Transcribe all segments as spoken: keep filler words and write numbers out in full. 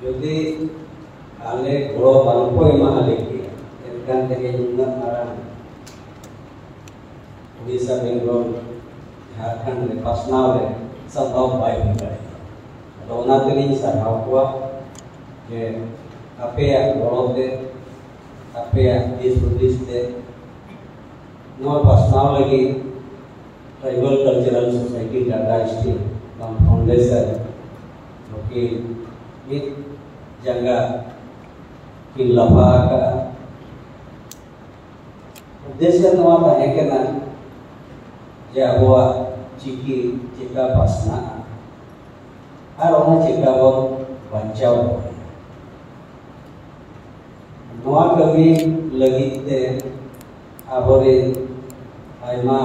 ᱡᱩᱫᱤ ᱟᱞᱮ ᱜᱚᱲᱚ ᱵᱟᱝ ᱠᱚ ᱮᱢᱟ ᱞᱮ ᱠᱮᱭᱟ, ᱮᱱᱠᱷᱟᱱ ᱛᱮᱜᱮ ᱱᱩᱱᱟᱹᱜ ᱢᱟᱨᱟᱝ ᱩᱲᱤᱥᱥᱟ, ᱵᱮᱝᱜᱚᱞ, ᱡᱷᱟᱲᱠᱷᱚᱸᱰ ᱨᱮ ᱯᱟᱥᱱᱟᱣ ᱨᱮ ᱥᱚᱢᱵᱷᱚᱵ ᱵᱟᱭ ᱦᱩᱭ ᱫᱟᱲᱮᱭᱟᱜᱼᱟ᱾ ᱟᱫᱚ ᱚᱱᱟ ᱛᱮᱞᱤᱧ ᱥᱟᱨᱦᱟᱣ ᱠᱚᱣᱟ ᱡᱮ ᱟᱯᱮᱭᱟᱜ ᱜᱚᱲᱚ ᱛᱮ, ᱟᱯᱮᱭᱟᱜ ᱫᱤᱥ ᱦᱩᱫᱤᱥ ᱛᱮ ᱱᱚᱣᱟ ᱯᱟᱥᱱᱟᱣ ᱞᱟᱹᱜᱤᱫ Tribal Cultural Society Tata Steel ᱵᱟᱝ Foundation ᱱᱩᱠᱤᱱ ᱢᱤᱫ ᱡᱟᱸᱜᱟ ᱠᱤᱱ ᱞᱟᱯᱷᱟ ᱟᱠᱟᱫᱼᱟ᱾ ᱩᱫᱽᱫᱮᱥᱭᱚ ᱱᱚᱣᱟ ᱛᱟᱦᱮᱸ ᱠᱟᱱᱟ ᱡᱮ ᱟᱵᱚᱣᱟᱜ ᱪᱤᱠᱤ ᱪᱮᱠᱟ ᱯᱟᱥᱱᱟᱜᱼᱟ ᱟᱨ ᱚᱱᱟ ᱪᱮᱠᱟ ᱵᱚᱱ ᱵᱟᱧᱪᱟᱣ ᱫᱚᱦᱚᱭᱟ᱾ ᱱᱚᱣᱟ ᱠᱟᱹᱢᱤ ᱞᱟᱹᱜᱤᱫ ᱛᱮ ᱟᱵᱚᱨᱮᱱ ᱟᱭᱢᱟ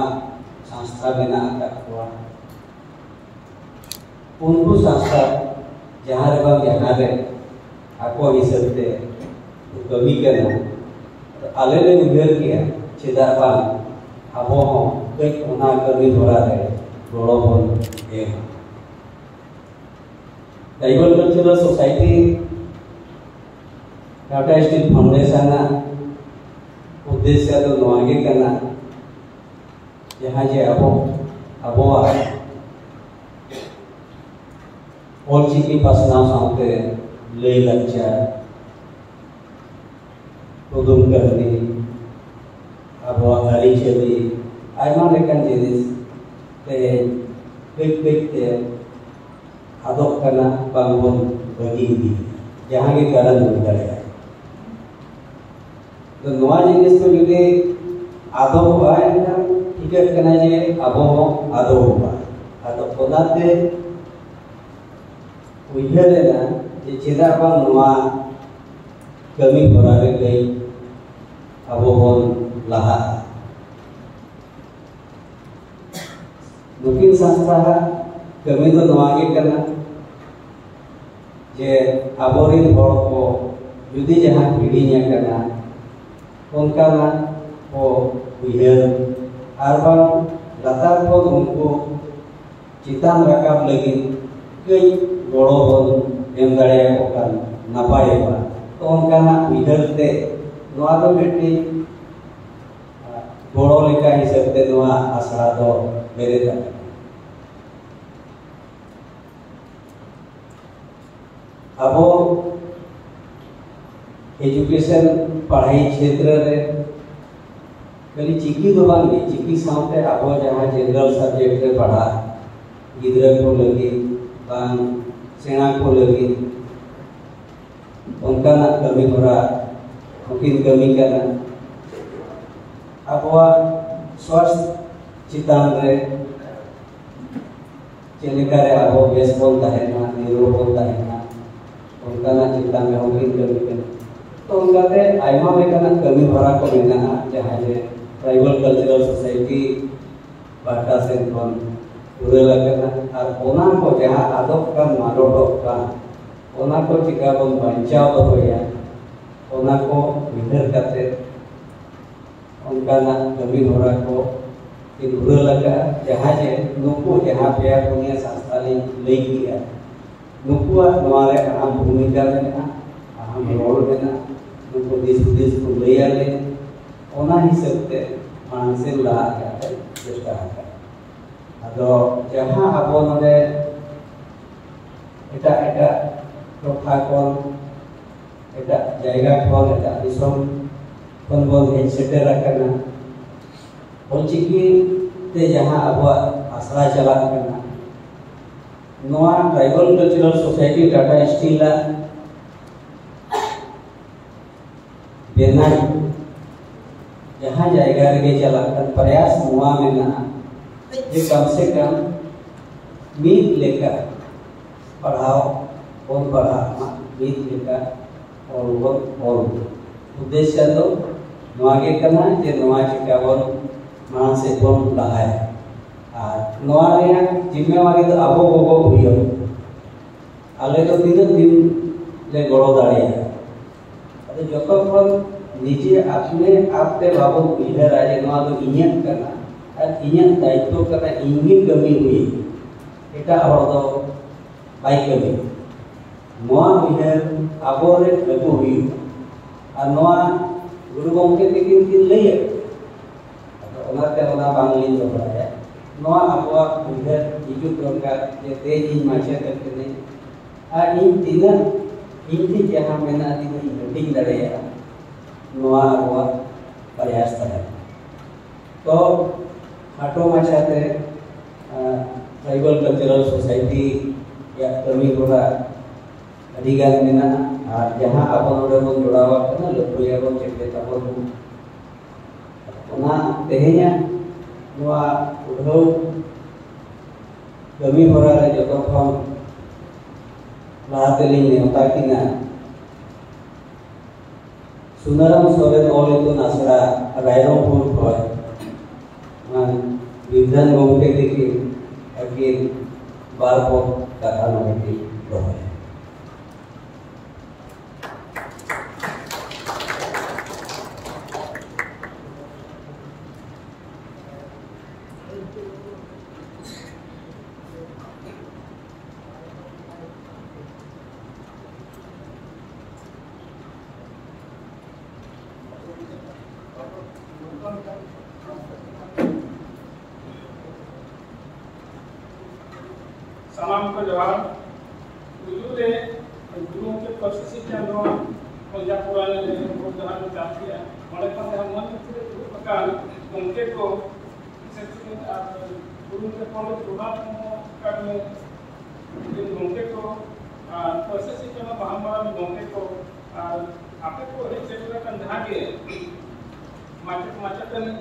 ᱥᱚᱝᱥᱛᱷᱟ ᱢᱮᱱᱟᱜ ᱟᱠᱟᱫ ᱠᱚᱣᱟ᱾ ᱩᱱᱠᱩ ᱥᱚᱝᱥᱛᱷᱟ ᱡᱟᱦᱟᱸ ᱨᱮ ᱵᱟᱝ ᱡᱟᱦᱟᱸ ᱨᱮ ᱟᱠᱚ ᱦᱤᱥᱟᱹᱵ ᱛᱮ ᱠᱚ ᱠᱟᱹᱢᱤ ᱠᱟᱱᱟ᱾ ᱟᱞᱮ ᱞᱮ ᱩᱭᱦᱟᱹᱨ ᱠᱮᱜᱼᱟ, ᱪᱮᱫᱟᱜ ᱵᱟᱝ ᱟᱵᱚ ᱦᱚᱸ ᱠᱟᱹᱡ ᱚᱱᱟ ᱠᱟᱹᱢᱤ ᱦᱚᱨᱟ ᱨᱮ ᱜᱚᱲᱚ ᱵᱚᱱ ᱮᱢᱟ᱾ Tribal Cultural Society Tata Steel Foundation ᱟᱜ ᱩᱫᱽᱫᱮᱥᱭᱚ ᱫᱚ ᱱᱚᱣᱟ ᱜᱮ ᱠᱟᱱᱟ, ᱡᱟᱦᱟᱸ ᱡᱮ ᱟᱵᱚ ᱟᱵᱚᱣᱟᱜ ᱚᱞᱪᱤᱠᱤ ᱯᱟᱥᱱᱟᱣ ᱥᱟᱶᱛᱮ ᱞᱟᱹᱭ ᱞᱟᱠᱪᱟᱨ, ᱠᱩᱫᱩᱢ ᱠᱟᱹᱦᱱᱤ, ᱟᱵᱚᱣᱟᱜ ᱟᱹᱨᱤᱪᱟᱹᱞᱤ, ᱟᱭᱢᱟ ᱞᱮᱠᱟᱱ ᱡᱤᱱᱤᱥ ᱛᱮᱦᱮᱧ ᱠᱟᱹᱡ ᱠᱟᱹᱡ ᱛᱮ ᱟᱫᱚᱜ ᱠᱟᱱᱟ, ᱵᱟᱝ ᱵᱚᱱ ᱵᱟᱹᱜᱤ ᱤᱫᱤᱭᱮᱫᱟ, ᱡᱟᱦᱟᱸ ᱜᱮ ᱠᱟᱨᱚᱱ ᱦᱩᱭ ᱫᱟᱲᱮᱭᱟᱜᱼᱟ᱾ ᱛᱚ ᱱᱚᱣᱟ ᱡᱤᱱᱤᱥ ᱠᱚ ᱡᱩᱫᱤ ᱟᱫᱚᱜᱼᱟ, ᱮᱱᱠᱷᱟᱱ ᱴᱷᱤᱠᱟᱹᱜ ᱠᱟᱱᱟ ᱡᱮ ᱟᱵᱚ ᱦᱚᱸ ᱟᱫᱚᱜᱼᱟ᱾ ᱟᱫᱚ ᱚᱱᱟᱛᱮ ᱩᱭᱦᱟᱹᱨ ᱮᱱᱟ ᱡᱮ ᱪᱮᱫᱟᱜ ᱵᱟᱝ ᱱᱚᱣᱟ ᱠᱟᱹᱢᱤ ᱦᱚᱨᱟ ᱨᱮ ᱠᱟᱹᱡ ᱟᱵᱚ ᱵᱚᱱ ᱞᱟᱦᱟᱜᱼᱟ᱾ ᱱᱩᱠᱤᱱ ᱥᱚᱝᱥᱛᱷᱟ ᱟᱜ ᱠᱟᱹᱢᱤ ᱫᱚ ᱱᱚᱣᱟ ᱜᱮ ᱠᱟᱱᱟ ᱡᱮ ᱟᱵᱚᱨᱮᱱ ᱦᱚᱲ ᱠᱚ ᱡᱩᱫᱤ ᱡᱟᱦᱟᱸ ᱦᱤᱲᱤᱧ ᱟᱠᱟᱱᱟ, ᱚᱱᱠᱟᱱᱟᱜ ᱠᱚ ᱩᱭᱦᱟᱹᱨ ᱟᱨ ᱵᱟᱝ ᱞᱟᱛᱟᱨ ᱠᱷᱚᱱ ᱩᱱᱠᱩ ᱪᱮᱛᱟᱱ ᱨᱟᱠᱟᱵ ᱞᱟᱹᱜᱤᱫ ᱠᱟᱹᱡ ᱜᱚᱲᱚ ᱵᱚᱱ ᱮᱢ ᱫᱟᱲᱮᱭᱟᱠᱚ ᱠᱷᱟᱱ ᱱᱟᱯᱟᱭᱚᱜᱼᱟ᱾ ᱛᱚ, ᱚᱱᱠᱟᱱᱟᱜ ᱩᱭᱦᱟᱹᱨ ᱛᱮ ᱱᱚᱣᱟ ᱫᱚ ᱢᱤᱫᱴᱤᱡ ᱜᱚᱲᱚ ᱞᱮᱠᱟ ᱦᱤᱥᱟᱹᱵ ᱛᱮ ᱱᱚᱣᱟ ᱟᱥᱲᱟ ᱫᱚ ᱵᱮᱨᱮᱫ ᱟᱠᱟᱱᱟ᱾ ᱟᱵᱚ ᱮᱡᱩᱠᱮᱥᱚᱱ, ᱯᱟᱲᱦᱟᱭ ᱠᱷᱮᱛᱨᱚ ᱨᱮ ᱠᱷᱟᱹᱞᱤ ᱪᱤᱠᱤ ᱫᱚ ᱵᱟᱝ ᱜᱮ, ᱪᱤᱠᱤ ᱥᱟᱶᱛᱮ ᱟᱵᱚ ᱡᱟᱦᱟᱸ ᱡᱮᱱᱟᱨᱮᱞ ᱥᱟᱵᱡᱮᱠᱴ ᱨᱮ ᱯᱟᱲᱦᱟᱜ ᱜᱤᱫᱽᱨᱟᱹ ᱠᱚ ᱞᱟᱹᱜᱤᱫ ᱵᱟᱝ ᱥᱮᱬᱟ ᱠᱚ ᱞᱟᱹᱜᱤᱫ ᱚᱱᱠᱟᱱᱟᱜ ᱠᱟᱹᱢᱤ ᱦᱚᱨᱟ ᱦᱚᱸᱠᱤᱱ ᱠᱟᱹᱢᱤ ᱠᱟᱱᱟ᱾ ᱟᱵᱚᱣᱟᱜ ᱥᱣᱟᱥᱛᱷ ᱪᱮᱛᱟᱱ ᱨᱮ ᱪᱮᱫ ᱞᱮᱠᱟᱨᱮ ᱟᱵᱚ ᱵᱮᱥ ᱵᱚᱱ ᱛᱟᱦᱮᱱᱟ, ᱱᱤᱨᱳᱲ ᱵᱚᱱ ᱛᱟᱦᱮᱱᱟ, ᱚᱱᱠᱟᱱᱟᱜ ᱪᱮᱛᱟᱱ ᱨᱮᱦᱚᱸ ᱠᱤᱱ ᱠᱟᱹᱢᱤ ᱠᱟᱱᱟ᱾ ᱛᱚ, ᱚᱱᱠᱟᱛᱮ ᱟᱭᱢᱟ ᱞᱮᱠᱟᱱᱟᱜ ᱠᱟᱹᱢᱤ ᱦᱚᱨᱟ ᱠᱚ ᱢᱮᱱᱟᱜᱼᱟ, ᱡᱟᱦᱟᱸ ᱡᱮ ᱴᱨᱟᱭᱵᱟᱞ ᱠᱟᱞᱪᱟᱨᱟᱞ ᱥᱳᱥᱟᱭᱴᱤ ᱯᱟᱦᱴᱟ ᱥᱮᱫ ᱠᱷᱚᱱ ᱯᱩᱨᱟᱹᱣ ᱟᱠᱟᱱᱟ᱾ ᱟᱨ ᱚᱱᱟ ᱠᱚ ᱡᱟᱦᱟᱸ ᱟᱫᱚᱜ ᱠᱟᱱ, ᱢᱟᱞᱚᱴᱚᱜ ᱠᱟᱱ, ᱚᱱᱟ ᱠᱚ ᱪᱤᱠᱟ ᱵᱚᱱ ᱵᱟᱧᱪᱟᱣ ᱫᱚᱦᱚᱭᱟ, ᱚᱱᱟ ᱠᱚ ᱩᱭᱦᱟᱹᱨ ᱠᱟᱛᱮ ᱚᱱᱠᱟᱱᱟᱜ ᱠᱟᱹᱢᱤ ᱦᱚᱨᱟ ᱠᱚ ᱠᱤᱱ ᱯᱩᱨᱟᱹᱣ ᱟᱠᱟᱫᱼᱟ᱾ ᱡᱟᱦᱟᱸ ᱡᱮ ᱱᱩᱠᱩ ᱡᱟᱦᱟᱸ ᱯᱮᱭᱟ ᱯᱩᱱᱭᱟᱹ ᱥᱚᱝᱥᱛᱷᱟ ᱞᱤᱧ ᱞᱟᱹᱭ ᱠᱮᱜᱼᱟ, ᱱᱩᱠᱩᱣᱟᱜ ᱱᱚᱣᱟ ᱨᱮ ᱟᱦᱟᱢ ᱵᱷᱩᱢᱤᱠᱟ ᱢᱮᱱᱟᱜᱼᱟ, ᱟᱦᱟᱢ ᱨᱳᱞ ᱢᱮᱱᱟᱜᱼᱟ᱾ ᱱᱩᱠᱩ ᱫᱤᱥ ᱦᱩᱫᱤᱥ ᱠᱚ ᱞᱟᱹᱭ ᱟᱞᱮ, ᱚᱱᱟ ᱦᱤᱥᱟᱹᱵ ᱛᱮ ᱢᱟᱲᱟᱝ ᱥᱮᱫ ᱞᱟᱦᱟ ᱨᱮᱭᱟᱜ ᱞᱮ ᱪᱮᱥᱴᱟ ᱟᱠᱟᱫᱼᱟ᱾ ᱟᱫᱚ ᱡᱟᱦᱟᱸ ᱟᱵᱚ ᱱᱚᱰᱮ ᱮᱴᱟᱜ ᱮᱴᱟᱜ ᱴᱚᱴᱷᱟ ᱠᱷᱚᱱ, ᱮᱴᱟᱜ ᱡᱟᱭᱜᱟ ᱠᱷᱚᱱ, ᱮᱴᱟᱜ ᱫᱤᱥᱚᱢ ᱠᱷᱚᱱ ᱵᱚᱱ ᱦᱮᱡ ᱥᱮᱴᱮᱨ ᱟᱠᱟᱱᱟ, ᱚᱞᱪᱤᱠᱤ ᱛᱮ ᱡᱟᱦᱟᱸ ᱟᱵᱚᱣᱟᱜ ᱟᱥᱲᱟ ᱪᱟᱞᱟᱜ ᱠᱟᱱᱟ, ᱱᱚᱣᱟ tribal cultural society Tata steel ᱟᱜ ᱵᱮᱱᱟᱣ ᱡᱟᱦᱟᱸ ᱡᱟᱭᱜᱟ ᱨᱮᱜᱮ ᱪᱟᱞᱟᱜ ᱠᱟᱱ, ᱯᱨᱚᱭᱟᱥ ᱱᱚᱣᱟ ᱢᱮᱱᱟᱜᱼᱟ ᱡᱮ ᱠᱚᱢ ᱥᱮ ᱠᱚᱢ ᱢᱤᱫ ᱞᱮᱠᱟ ᱯᱟᱲᱦᱟᱣ ᱵᱚᱱ ᱯᱟᱲᱦᱟᱜ ᱢᱟ, ᱢᱤᱫ ᱞᱮᱠᱟ ᱚᱞ ᱵᱚᱱ ᱚᱞ᱾ ᱩᱫᱽᱫᱮᱥᱥᱚ ᱫᱚ ᱱᱚᱣᱟ ᱜᱮ ᱠᱟᱱᱟ ᱡᱮ ᱱᱚᱣᱟ ᱪᱤᱠᱟ ᱵᱚᱱ ᱢᱟᱲᱟᱝ ᱥᱮᱫ ᱵᱚᱱ ᱞᱟᱦᱟᱭᱟ᱾ ᱟᱨ ᱱᱚᱣᱟ ᱨᱮᱭᱟᱜ ᱡᱤᱢᱢᱮᱣᱟᱨᱤ ᱫᱚ ᱟᱵᱚ ᱜᱚᱜᱚ ᱦᱩᱭᱩᱜ, ᱟᱞᱮ ᱫᱚ ᱛᱤᱱᱟᱹᱜ ᱫᱤᱱ ᱞᱮ ᱜᱚᱲᱚ ᱫᱟᱲᱮᱭᱟᱜᱼᱟ? ᱟᱫᱚ ᱡᱚᱛᱚ ᱠᱷᱚᱱ ᱱᱤᱡᱮ ᱟᱯᱱᱮ ᱟᱯ ᱛᱮ ᱵᱟᱵᱚᱱ ᱩᱭᱦᱟᱹᱨᱟ ᱡᱮ ᱱᱚᱣᱟ ᱫᱚ ᱤᱧᱟᱹᱜ ᱠᱟᱱᱟ ᱟᱨ ᱤᱧᱟᱹᱜ ᱫᱟᱭᱤᱛᱛᱚ ᱠᱟᱱᱟ, ᱤᱧ ᱜᱮ ᱠᱟᱹᱢᱤ ᱦᱩᱭᱩᱜᱼᱟ᱾ ᱮᱴᱟᱜ ᱦᱚᱲ ᱫᱚ ᱵᱟᱭ ᱠᱟᱹᱢᱤ᱾ ᱱᱚᱣᱟ ᱩᱭᱦᱟᱹᱨ ᱟᱵᱚᱨᱮ ᱟᱹᱜᱩ ᱦᱩᱭᱩᱜᱼᱟ᱾ ᱟᱨ ᱱᱚᱣᱟ ᱜᱩᱨᱩ ᱜᱚᱢᱠᱮ ᱛᱟᱹᱠᱤᱱ ᱠᱤᱱ ᱞᱟᱹᱭ ᱟᱠᱟᱫᱟ᱾ ᱟᱫᱚ ᱚᱱᱟᱛᱮ ᱚᱱᱟ ᱵᱟᱝᱞᱤᱧ ᱫᱚᱦᱲᱟᱭᱟ᱾ ᱱᱚᱣᱟ ᱟᱵᱚᱣᱟᱜ ᱩᱭᱦᱟᱹᱨ ᱦᱤᱡᱩᱜ ᱫᱚᱨᱠᱟᱨ ᱡᱮ ᱛᱮᱦᱮᱧ ᱤᱧ ᱢᱟᱪᱮᱫ ᱠᱟᱹᱱᱟᱹᱧ ᱟᱨ ᱤᱧ ᱛᱤᱱᱟᱹᱜ ᱤᱧ ᱴᱷᱮᱱ ᱡᱟᱦᱟᱸ ᱢᱮᱱᱟᱜᱼᱟ ᱛᱤᱱᱟᱹᱜ ᱤᱧ ᱦᱟᱹᱴᱤᱧ ᱫᱟᱲᱮᱭᱟᱜᱼᱟ, ᱱᱚᱣᱟ ᱟᱵᱚᱣᱟᱜ ᱯᱨᱚᱭᱟᱥ ᱛᱟᱦᱮᱱᱟ᱾ ᱛᱚ ᱠᱷᱟᱴᱚ ᱢᱟᱪᱷᱟᱛᱮ ᱴᱨᱟᱭᱵᱟᱞ ᱠᱟᱞᱪᱟᱨᱟᱞ ᱥᱳᱥᱟᱭᱴᱤ ᱨᱮᱭᱟᱜ ᱠᱟᱹᱢᱤ ᱦᱚᱨᱟ ᱟᱹᱰᱤ ᱜᱟᱱ ᱢᱮᱱᱟᱜᱼᱟ᱾ ᱟᱨ ᱡᱟᱦᱟᱸ ᱟᱵᱚ ᱱᱚᱰᱮ ᱵᱚᱱ ᱡᱚᱲᱟᱣ ᱟᱠᱟᱱᱟ, ᱞᱟᱹᱯᱟᱹᱭ ᱟᱵᱚᱱ, ᱪᱮᱯᱮᱫ ᱟᱵᱚᱱ᱾ ᱚᱱᱟ ᱛᱮᱦᱮᱧᱟᱜ ᱱᱚᱣᱟ ᱩᱰᱷᱟᱹᱣ ᱠᱟᱹᱢᱤ ᱦᱚᱨᱟ ᱨᱮ ᱡᱚᱛᱚ ᱠᱷᱚᱱ ᱞᱟᱦᱟ ᱛᱮᱞᱤᱧ ᱱᱮᱣᱛᱟ ᱠᱤᱱᱟ ᱥᱩᱱᱟᱨᱟᱢ ᱥᱚᱨᱮᱱ ᱚᱞ ᱤᱛᱩᱱ ᱟᱥᱲᱟ, ᱨᱟᱭᱨᱚᱝᱯᱩᱨ ᱠᱷᱚᱱ ᱢᱟᱱ ᱵᱤᱫᱷᱟᱱ ᱜᱚᱢᱠᱮ ᱛᱤᱠᱤᱱ ᱟᱹᱠᱤᱱ ᱵᱟᱨ ᱯᱚᱫ ᱠᱟᱛᱷᱟ ᱱᱚᱰᱮ ᱠᱤᱱ ᱫᱚᱦᱚᱭᱟ᱾ ᱥᱟᱱᱟᱢ ᱠᱚ ᱡᱚᱦᱟᱨ᱾ ᱯᱩᱭᱞᱩ ᱨᱮ ᱜᱩᱨᱩ ᱜᱚᱢᱠᱮ ᱯᱟᱹᱨᱥᱤ ᱥᱤᱠᱷᱟ ᱱᱚᱣᱟ ᱯᱚᱧᱡᱟᱵᱽ ᱯᱩᱨᱟᱱ ᱨᱮ ᱡᱟᱦᱟᱸ ᱠᱚ ᱪᱟᱥ ᱜᱮᱭᱟ, ᱚᱸᱰᱮ ᱠᱷᱚᱱ ᱡᱟᱦᱟᱸ ᱢᱚᱸᱡᱽ ᱢᱤᱫᱴᱤᱡ ᱫᱩᱲᱩᱵ ᱟᱠᱟᱱ ᱜᱚᱢᱠᱮ ᱠᱚ, ᱵᱤᱥᱮᱥ ᱠᱚᱨᱮ ᱟᱨ ᱜᱩᱨᱩ ᱜᱚᱢᱠᱮ ᱯᱚᱱᱰᱤᱛ ᱨᱚᱜᱷᱩᱱᱟᱛᱷ ᱢᱩᱨᱢᱩ ᱟᱠᱟᱰᱮᱢᱤ ᱨᱮᱱ ᱜᱚᱢᱠᱮ ᱠᱚ, ᱟᱨ ᱯᱟᱹᱨᱥᱤ ᱥᱤᱠᱷᱟ ᱨᱮᱱᱟᱜ ᱢᱟᱨᱟᱝ ᱢᱟᱨᱟᱝ ᱜᱚᱢᱠᱮ ᱠᱚ, ᱟᱨ ᱟᱯᱮ ᱠᱚ ᱦᱮᱡ ᱥᱮᱴᱮᱨ ᱟᱠᱟᱱ ᱡᱟᱦᱟᱸ ᱜᱮ ᱢᱟᱪᱮᱫ ᱢᱟᱪᱮᱛᱟᱹᱱᱤ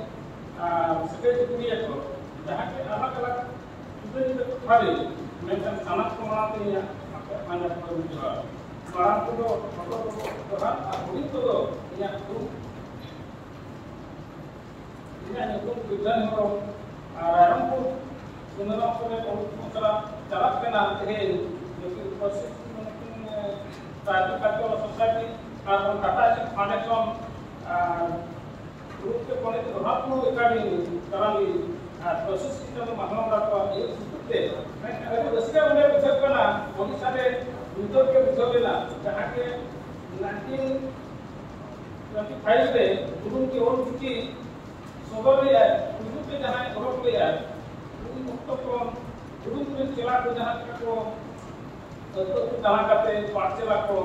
ᱟᱨ ᱥᱟᱹᱜᱟᱹᱭ ᱥᱩᱯᱩᱨᱤᱭᱟᱹ ᱠᱚ, ᱡᱟᱦᱟᱸ ᱜᱮ ᱟᱞᱟᱜᱽ ᱟᱞᱟᱜᱽ ᱡᱩᱫᱟᱹ ᱡᱩᱫᱟᱹ ᱴᱚᱴᱷᱟ ᱨᱮ, ᱢᱮᱱᱠᱷᱟᱱ ᱥᱟᱱᱟᱢ ᱠᱚ ᱢᱟᱲᱟᱝ ᱛᱮ ᱤᱧᱟᱹᱜ ᱟᱯᱮᱭᱟᱜ ᱯᱟᱸᱡᱟ ᱠᱚ ᱡᱚᱦᱟᱨ᱾ ᱢᱟᱲᱟᱝ ᱠᱚᱫᱚ ᱦᱚᱴᱚᱜ ᱠᱚ ᱡᱚᱦᱟᱨ ᱟᱨ ᱦᱩᱰᱤᱧ ᱠᱚᱫᱚ ᱤᱧᱟᱹᱜ ᱧᱩᱛᱩᱢ, ᱤᱧᱟᱹᱜ ᱧᱩᱛᱩᱢ ᱵᱤᱨᱫᱷᱟᱹᱱ ᱦᱮᱢᱵᱨᱚᱢ, ᱟᱨ ᱨᱟᱭᱨᱚᱝᱯᱩᱨ ᱥᱩᱱᱟᱨᱟᱢ ᱠᱚᱨᱮ ᱚᱞ ᱠᱚ ᱪᱟᱞᱟᱜ, ᱪᱟᱞᱟᱜ ᱠᱟᱱᱟ᱾ ᱛᱮᱦᱮᱧ ᱱᱩᱠᱤᱱ ᱯᱟᱹᱨᱥᱤ, ᱱᱩᱠᱤᱱ, ᱮ, ᱴᱨᱟᱭᱵᱟᱞ ᱠᱟᱞᱪᱟᱨᱟᱞ ᱥᱳᱥᱟᱭᱴᱤ ᱟᱨ ᱵᱟᱝ ᱴᱟᱴᱟ ᱥᱴᱤᱞ ᱯᱷᱟᱣᱩᱱᱰᱮᱥᱚᱱ ᱟᱨ ᱜᱩᱨᱩ ᱜᱚᱢᱠᱮ ᱯᱚᱱᱰᱤᱛ ᱨᱚᱜᱷᱩᱱᱟᱛᱷ ᱢᱩᱨᱢᱩ ᱮᱠᱟᱰᱮᱢᱤ ᱪᱟᱞᱟᱣᱤᱡ ᱟᱨ ᱯᱟᱹᱨᱥᱤ ᱥᱤᱠᱷᱱᱟᱹᱛ ᱢᱟᱰᱣᱟ ᱠᱚᱣᱟᱜ ᱤᱭᱟᱹ ᱥᱩᱛᱩᱜ ᱛᱮ ᱢᱮᱱᱠᱷᱟᱱ ᱟᱹᱰᱤ ᱨᱟᱹᱥᱠᱟᱹ ᱚᱸᱰᱮ ᱵᱩᱡᱷᱟᱹᱜ ᱠᱟᱱᱟ᱾ ᱳᱰᱤᱥᱟ ᱨᱮ ᱱᱤᱛᱚᱜ ᱜᱮ ᱵᱩᱡᱷᱟᱹᱣ ᱞᱮᱱᱟ, ᱡᱟᱦᱟᱸ ᱜᱮ nineteen twenty five ᱨᱮ ᱜᱩᱨᱩ ᱜᱮ ᱚᱞ ᱪᱤᱠᱤ ᱥᱚᱫᱚᱨ ᱞᱮᱫᱟᱭ, ᱯᱩᱭᱞᱩ ᱛᱮ ᱡᱟᱦᱟᱸᱭ ᱚᱰᱚᱠ ᱞᱮᱫᱟᱭ, ᱩᱱ ᱚᱠᱛᱚ ᱠᱷᱚᱱ ᱜᱩᱨᱩ ᱨᱮᱱ ᱪᱮᱞᱟ ᱠᱚ ᱡᱟᱦᱟᱸ ᱞᱮᱠᱟ ᱠᱚ ᱟᱹᱛᱩ ᱟᱹᱛᱩ ᱫᱟᱬᱟ ᱠᱟᱛᱮ ᱯᱟᱴ ᱪᱮᱞᱟ ᱠᱚ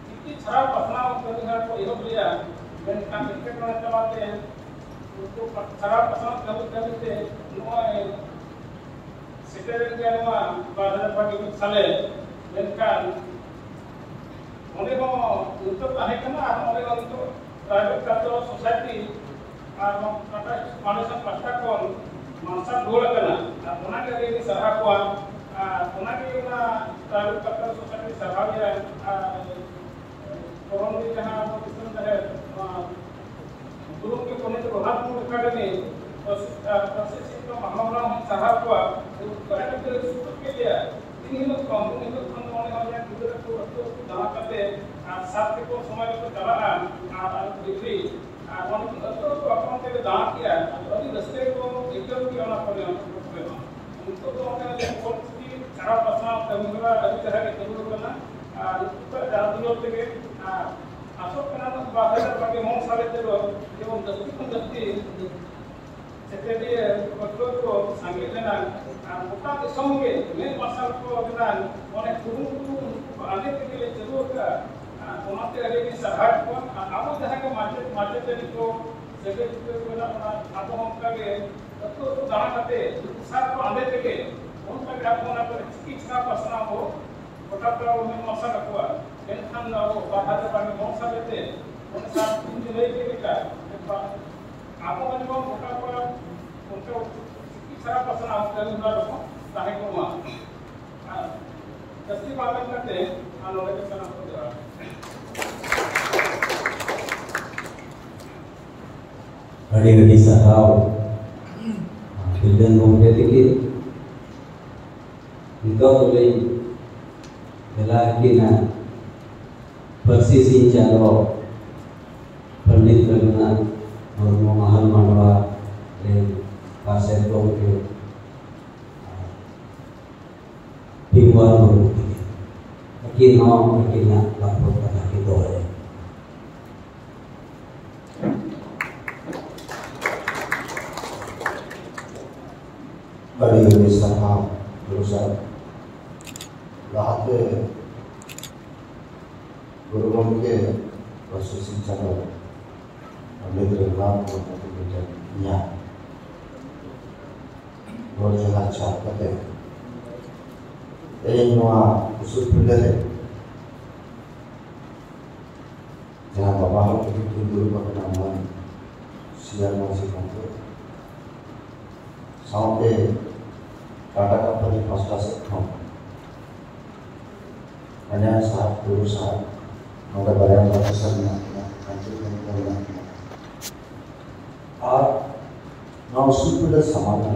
ᱪᱤᱠᱤ ᱪᱷᱟᱨᱟᱣ ᱯᱟᱥᱱᱟᱣ ᱠᱟᱹᱢᱤ ᱦᱚᱨᱟ ᱠᱚ ᱮᱦᱚᱵ ᱞᱮᱫᱟ᱾ ᱢᱮᱱᱠᱷᱟᱱ ᱮᱴᱠᱮᱴᱚᱬᱮ ᱛᱟᱞᱟᱛᱮ ᱩᱱᱠᱩ ᱪᱷᱟᱨᱟᱣ ᱯᱟᱥᱱᱟᱣ ᱠᱟᱹᱢᱤ ᱠᱟᱹᱢᱤ ᱛᱮ ᱱᱚᱜᱼᱚᱭ ᱥᱮᱴᱮᱨᱮᱱ ᱜᱮᱭᱟ ᱱᱚᱣᱟ ᱵᱟᱨ ᱦᱟᱡᱟᱨ ᱵᱟᱨ ᱜᱮᱞ ᱢᱤᱫ ᱥᱟᱞᱮ᱾ ᱢᱮᱱᱠᱷᱟᱱ ᱚᱸᱰᱮ ᱦᱚᱸ ᱱᱤᱛᱚᱜ ᱛᱟᱦᱮᱸ ᱠᱟᱱᱟ ᱟᱨ ᱚᱸᱰᱮ ᱦᱚᱸ ᱱᱤᱛᱚᱜ Tribal Cultural Society ᱟᱨ ᱱᱚᱣᱟ ᱴᱟᱴᱟ Foundation ᱯᱟᱦᱴᱟ ᱠᱷᱚᱱ ᱢᱟᱨᱥᱟᱞ ᱨᱩᱣᱟᱹᱲ ᱟᱠᱟᱱᱟ᱾ ᱟᱨ ᱚᱱᱟᱜᱮ ᱟᱹᱰᱤ ᱟᱹᱰᱤ ᱥᱟᱨᱦᱟᱣ ᱠᱚᱣᱟ᱾ ᱟᱨ ᱚᱱᱟᱜᱮ ᱚᱱᱟ Tribal Cultural Society ᱥᱟᱨᱦᱟᱣ ᱜᱮᱭᱟ᱾ ᱟᱨ ᱯᱚᱨᱚᱢ ᱜᱮ ᱡᱟᱦᱟᱸ ᱟᱵᱚ ᱫᱤᱥᱚᱢ ᱨᱮ ᱱᱚᱣᱟ ᱜᱩᱨᱩ ᱜᱚᱢᱠᱮ ᱯᱚᱱᱰᱤᱛ ᱨᱚᱜᱷᱩᱱᱟᱛᱷ ᱢᱩᱨᱢᱩ ᱮᱠᱟᱰᱮᱢᱤ ᱯᱟᱹᱨᱥᱤ, ᱟᱨ ᱯᱟᱹᱨᱥᱤ ᱥᱤᱞᱯᱚ ᱢᱟᱦᱟ ᱢᱚᱦᱚᱲᱟᱣ ᱦᱚᱸ ᱥᱟᱨᱦᱟᱣ ᱠᱚᱣᱟ᱾ ᱩᱱᱠᱩ ᱟᱹᱰᱤ ᱟᱹᱰᱤ ᱥᱩᱛᱩᱜ ᱠᱮᱫ ᱞᱮᱭᱟ᱾ ᱤᱱ ᱦᱤᱞᱳᱜ ᱠᱷᱚᱱ, ᱩᱱ ᱦᱤᱞᱳᱜ ᱠᱷᱚᱱ ᱫᱚ ᱚᱸᱰᱮ ᱦᱚᱸ ᱜᱤᱫᱽᱨᱟᱹ ᱠᱚ ᱟᱹᱛᱩ ᱟᱹᱛᱩ ᱫᱟᱬᱟ ᱠᱟᱛᱮ ᱟᱨ ᱥᱟᱛ ᱫᱤᱱ ᱥᱚᱢᱚᱭ ᱨᱮᱠᱚ ᱪᱟᱞᱟᱜᱼᱟ᱾ ᱟᱨ, ᱟᱨ ᱰᱤᱜᱽᱨᱤ ᱟᱨ ᱚᱸᱰᱮ ᱠᱷᱚᱱ ᱟᱹᱛᱩ ᱟᱹᱛᱩ ᱟᱠᱚ ᱚᱱᱛᱮ ᱠᱚ ᱫᱟᱬᱟ ᱠᱮᱜᱼᱟ᱾ ᱟᱫᱚ ᱟᱹᱰᱤ ᱨᱟᱹᱥᱠᱟᱹ ᱜᱮᱠᱚ ᱟᱹᱭᱠᱟᱹᱣ ᱠᱮᱜᱼᱟ ᱚᱱᱟ ᱠᱚᱨᱮ ᱦᱚᱸ᱾ ᱱᱤᱛᱚᱜ ᱫᱚ ᱚᱱᱠᱟ ᱜᱮ ᱚᱞ ᱪᱤᱠᱤ ᱪᱷᱟᱨᱟᱣ ᱯᱟᱥᱱᱟᱣ ᱠᱟᱹᱢᱤ ᱦᱚᱨᱟ ᱟᱹᱰᱤ ᱪᱮᱦᱨᱟ ᱜᱮ ᱪᱟᱹᱞᱩ ᱟᱠᱟᱱᱟ᱾ ᱟᱨ ᱱᱤᱛᱚᱜ ᱫᱚ ᱡᱟᱦᱟᱸ ᱫᱩᱞᱟᱹᱲ ᱛᱮᱜᱮ, ᱟᱨ ᱟᱥᱚᱜ ᱠᱟᱱᱟ ᱵᱚᱱ ᱵᱟᱨ ᱦᱟᱡᱟᱨ ᱵᱟᱨ ᱜᱮᱞ ᱢᱚᱬᱮ ᱥᱟᱞ ᱛᱮᱫᱚ ᱡᱮᱢᱚᱱ ᱡᱟᱹᱥᱛᱤ ᱠᱷᱚᱱ ᱡᱟᱹᱥᱛᱤ ᱥᱮᱪᱮᱫᱤᱭᱟᱹ ᱯᱟᱹᱴᱷᱩᱣᱟᱹ ᱠᱚ ᱥᱟᱸᱜᱮ ᱞᱮᱱᱟ᱾ ᱟᱨ ᱜᱚᱴᱟ ᱫᱤᱥᱚᱢ ᱜᱮ ᱢᱮᱫ ᱢᱟᱨᱥᱟᱞ ᱠᱚ ᱞᱮᱱᱟ᱾ ᱚᱱᱮ ᱠᱩᱨᱩᱢᱩᱴᱩ ᱩᱱᱠᱩ ᱠᱚ ᱟᱸᱫᱮ ᱛᱮᱜᱮ ᱞᱮ ᱪᱟᱹᱞᱩ ᱟᱠᱟᱫᱼᱟ᱾ ᱟᱨ ᱚᱱᱟᱛᱮ ᱟᱹᱰᱤ ᱟᱹᱰᱤ ᱥᱟᱨᱦᱟᱣ ᱠᱚᱣᱟ᱾ ᱟᱨ ᱟᱵᱚ ᱡᱟᱦᱟᱸ ᱜᱮ ᱢᱟᱪᱮᱫ ᱢᱟᱪᱮᱛᱟᱹᱱᱤ ᱠᱚ ᱥᱮᱪᱮᱫ ᱠᱚ ᱢᱮᱱᱟᱜ ᱵᱚᱱᱟ, ᱟᱵᱚ ᱦᱚᱸ ᱚᱱᱠᱟ ᱜᱮ ᱟᱹᱛᱩ ᱟᱹᱛᱩ ᱫᱟᱬᱟ ᱠᱟᱛᱮ ᱩᱱᱠᱩ ᱥᱟᱨ ᱠᱚ ᱟᱸᱫᱮ ᱛᱮᱜᱮ ᱚᱱᱠᱟ ᱜᱮ ᱟᱵᱚ ᱚᱱᱟ ᱠᱚᱨᱮ ᱪᱤᱠᱤ ᱪᱷᱟᱨᱟᱣ ᱯᱟᱥᱱᱟᱣ ᱵᱚ ᱜᱚᱴᱟ ᱯᱟᱲᱟ ᱵᱚ ᱢᱮᱫ ᱢᱟᱨᱥᱟᱞ ᱟᱠᱚᱣᱟ᱾ ᱢᱮᱱᱠᱷᱟᱱ ᱫᱚ ᱟᱵᱚ ᱵᱟᱨ ᱦᱟᱡᱟᱨ ᱵᱟᱨ ᱜᱮᱞ ᱢᱚᱬᱮ ᱥᱟᱞ ᱨᱮ ᱚᱱᱮ ᱥᱟᱨ ᱤᱧ ᱞᱟᱹᱭ ᱠᱮᱫ ᱞᱮᱠᱟ, ᱟᱵᱚ ᱦᱚᱸ ᱡᱮᱢᱚᱱ ᱜᱚᱴᱟ ᱯᱟᱲᱟ ᱚᱱᱠᱟ ᱪᱤᱠᱤ ᱪᱷᱟᱨᱟᱣ ᱯᱟᱥᱱᱟᱣ ᱠᱟᱹᱢᱤ ᱦᱚᱨᱟ ᱨᱮᱵᱚᱱ ᱛᱟᱦᱮᱸ ᱠᱚᱜ ᱢᱟ᱾ ᱟᱨ ᱡᱟᱹᱥᱛᱤ ᱵᱟᱝ ᱢᱮᱱ ᱠᱟᱛᱮ ᱟᱨ ᱱᱚᱰᱮ ᱜᱮ ᱥᱟᱱᱟᱢ ᱠᱚ ᱡᱚᱦᱟᱨ᱾ ᱟᱹᱰᱤ ᱟᱹᱰᱤ ᱥᱟᱨᱦᱟᱣ ᱵᱤᱞᱫᱟᱹᱱ ᱜᱚᱢᱠᱮ ᱛᱤᱠᱤᱱ᱾ ᱱᱤᱛᱚᱜ ᱫᱚᱞᱤᱧ ᱢᱮᱞᱟ ᱟᱹᱠᱤᱱᱟ ᱯᱟᱹᱨᱥᱤ ᱥᱤᱧ ᱪᱟᱸᱫᱚ ᱯᱚᱱᱰᱤᱛ ᱨᱚᱜᱷᱩᱱᱟᱛᱷ ᱢᱩᱨᱢᱩ ᱢᱟᱦᱟᱞ ᱢᱟᱰᱣᱟ ᱨᱮᱱ ᱯᱟᱨᱥᱮᱛ ᱜᱚᱢᱠᱮ ᱵᱷᱤᱢᱣᱟᱨ ᱢᱩᱨᱢᱩ ᱛᱤᱠᱤᱱ᱾ ᱤᱧ ᱦᱚᱸ ᱢᱤᱫᱴᱤᱡ ᱱᱟᱜ ᱵᱟᱨ ᱯᱮ ᱠᱟᱛᱷᱟ ᱠᱤᱱ ᱫᱚᱦᱚᱭᱟ᱾ ᱟᱹᱰᱤ ᱟᱹᱰᱤ ᱥᱟᱨᱦᱟᱣ ᱜᱩᱨᱩ ᱥᱟᱨ᱾ ᱞᱟᱦᱟᱛᱮ ᱜᱩᱨᱩ ᱜᱚᱢᱠᱮ ᱯᱟᱹᱨᱥᱤ ᱥᱤᱧ ᱪᱟᱸᱫᱚ ᱯᱚᱱᱰᱤᱛ ᱨᱚᱜᱷᱩᱱᱟᱛᱷ ᱢᱩᱨᱢᱩ ᱛᱟᱹᱠᱤᱱ ᱴᱷᱮᱱ ᱤᱧᱟᱹᱜ ᱜᱚᱰ ᱡᱚᱦᱟᱨ ᱪᱟᱞ ᱠᱟᱛᱮ ᱛᱮᱦᱮᱧ ᱱᱚᱣᱟ ᱩᱥᱩᱞ ᱯᱤᱸᱰᱟᱹ ᱨᱮ ᱡᱟᱦᱟᱸ ᱵᱟᱵᱟ ᱦᱚᱲ ᱠᱚ ᱠᱤᱱ ᱫᱩᱲᱩᱵ ᱟᱠᱟᱱᱟ, ᱢᱟᱹᱱ ᱥᱤᱭᱟᱨ ᱢᱟᱹᱡᱷᱤ ᱜᱚᱢᱠᱮ ᱥᱟᱶᱛᱮ ᱴᱟᱴᱟ ᱠᱳᱢᱯᱟᱱᱤ ᱯᱟᱥᱴᱟ ᱥᱮᱫ ᱠᱷᱚᱱ ᱯᱚᱧᱪᱟᱥ ᱥᱟᱦᱮᱵᱽ, ᱴᱩᱰᱩ ᱥᱟᱦᱮᱵᱽ, ᱱᱚᱰᱮ ᱵᱟᱨᱭᱟ ᱯᱨᱚᱯᱷᱮᱥᱚᱨ ᱢᱮᱱᱟᱜ ᱠᱤᱱᱟ, ᱢᱟᱹᱡᱷᱤ ᱜᱚᱢᱠᱮ ᱢᱮᱱᱟᱜ ᱠᱤᱱᱟ᱾ ᱟᱨ ᱱᱚᱣᱟ ᱩᱥᱩᱞ ᱯᱤᱸᱰᱟᱹ ᱥᱟᱢᱟᱝ ᱨᱮ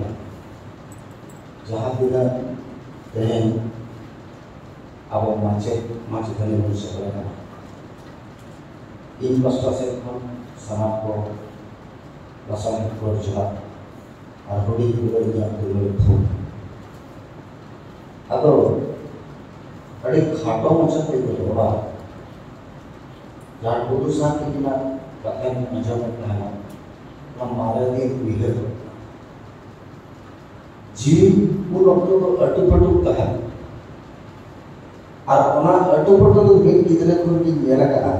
ᱡᱟᱦᱟᱸ ᱛᱤᱱᱟᱹᱜ ᱛᱮᱦᱮᱧ ᱟᱵᱚ ᱢᱟᱪᱮᱫ ᱢᱟᱪᱮᱛᱟᱹᱱᱤ ᱵᱚᱱ ᱥᱮᱴᱮᱨ ᱟᱠᱟᱱᱟ, ᱤᱧ ᱯᱟᱥᱴᱟ ᱥᱮᱫ ᱠᱷᱚᱱ ᱥᱟᱱᱟᱢ ᱠᱚ ᱞᱟᱥᱟᱲᱦᱮᱫ ᱜᱚᱰ ᱡᱚᱦᱟᱨ ᱟᱨ ᱦᱩᱰᱤᱧ ᱦᱩᱰᱤᱧ ᱤᱧᱟᱹᱜ ᱫᱩᱞᱟᱹᱲ ᱛᱷᱩᱢ᱾ ᱟᱫᱚ ᱟᱹᱰᱤ ᱠᱷᱟᱴᱚ ᱢᱟᱪᱷᱟ ᱛᱮᱧ ᱨᱚᱲᱟ, ᱡᱟᱦᱟᱸ ᱴᱩᱰᱩ ᱥᱟᱨ ᱛᱟᱹᱠᱤᱱᱟᱜ ᱠᱟᱛᱷᱟᱧ ᱟᱸᱡᱚᱢᱮᱫ ᱛᱟᱦᱮᱱᱟ, ᱚᱱᱟ ᱢᱟᱨᱮ ᱫᱤᱱ ᱩᱭᱦᱟᱹᱨ ᱡᱤᱣᱤ ᱩᱱ ᱚᱠᱛᱚ ᱫᱚ ᱟᱹᱴᱩ ᱯᱟᱹᱴᱩ ᱛᱟᱦᱮᱸ, ᱟᱨ ᱚᱱᱟ ᱟᱹᱴᱩ ᱯᱟᱹᱴᱩ ᱫᱚ ᱢᱤᱫ ᱜᱤᱫᱽᱨᱟᱹ ᱠᱷᱚᱱ ᱜᱤᱧ ᱧᱮᱞ ᱟᱠᱟᱫᱼᱟ᱾